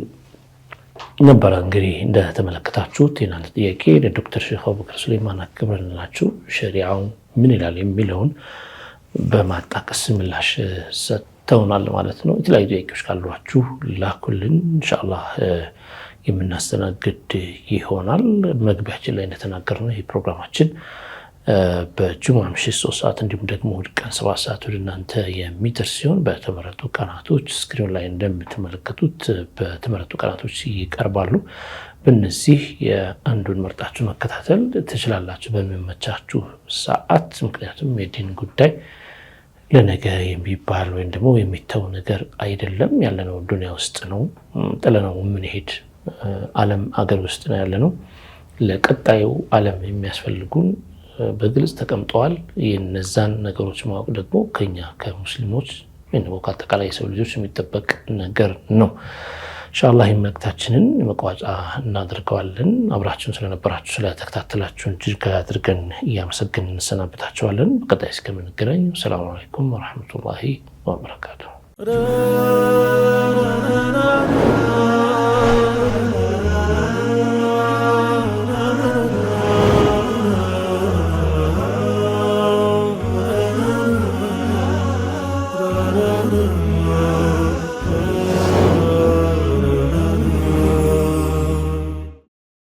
ነበረ። እንግዲህ እንደተመለከታችሁት የእናንተ ጥያቄ ለዶክተር ሼክ አቡበከር ሱሌማን አክብረንላችሁ ሸሪዓው ምን ይላል የሚለውን በማጣቀስ ምላሽ ሰጥተውናል ማለት ነው። የተለያዩ ጥያቄዎች ካሏችሁ ላኩልን፣ ኢንሻአላህ የምናስተናግድ ይሆናል። መግቢያችን ላይ እንደተናገርነው ይህ ፕሮግራማችን በጁምዓ ምሽት 3 ሰዓት እንዲሁም ደግሞ እሑድ ቀን 7 ሰዓት ወደ እናንተ የሚደርስ ሲሆን በተመረጡ ቀናቶች screen ላይ እንደምትመለከቱት በተመረጡ ቀናቶች ይቀርባሉ። በእነዚህ የአንዱን መርጣችሁ መከታተል ትችላላችሁ በሚመቻችሁ ሰዓት። ምክንያቱም የዲን ጉዳይ ለነገ የሚባል ወይም ደግሞ የሚተው ነገር አይደለም። ያለነው ዱንያ ውስጥ ነው፣ ጥለነው የምንሄድ ዓለም አገር ውስጥ ነው ያለነው። ለቀጣዩ ዓለም የሚያስፈልጉን በግልጽ ተቀምጠዋል። የነዛን ነገሮች ማወቅ ደግሞ ከኛ ከሙስሊሞች ወይም ደግሞ ከአጠቃላይ የሰው ልጆች የሚጠበቅ ነገር ነው። ኢንሻአላህ መልእክታችንን መቋጫ እናደርገዋለን። አብራችሁን ስለነበራችሁ ስለተከታተላችሁን እጅግ አድርገን እያመሰገንን እንሰናበታችኋለን። በቀጣይ እስከምንገናኝ ሰላም አለይኩም ወራህመቱላሂ ወበረካቱሁ።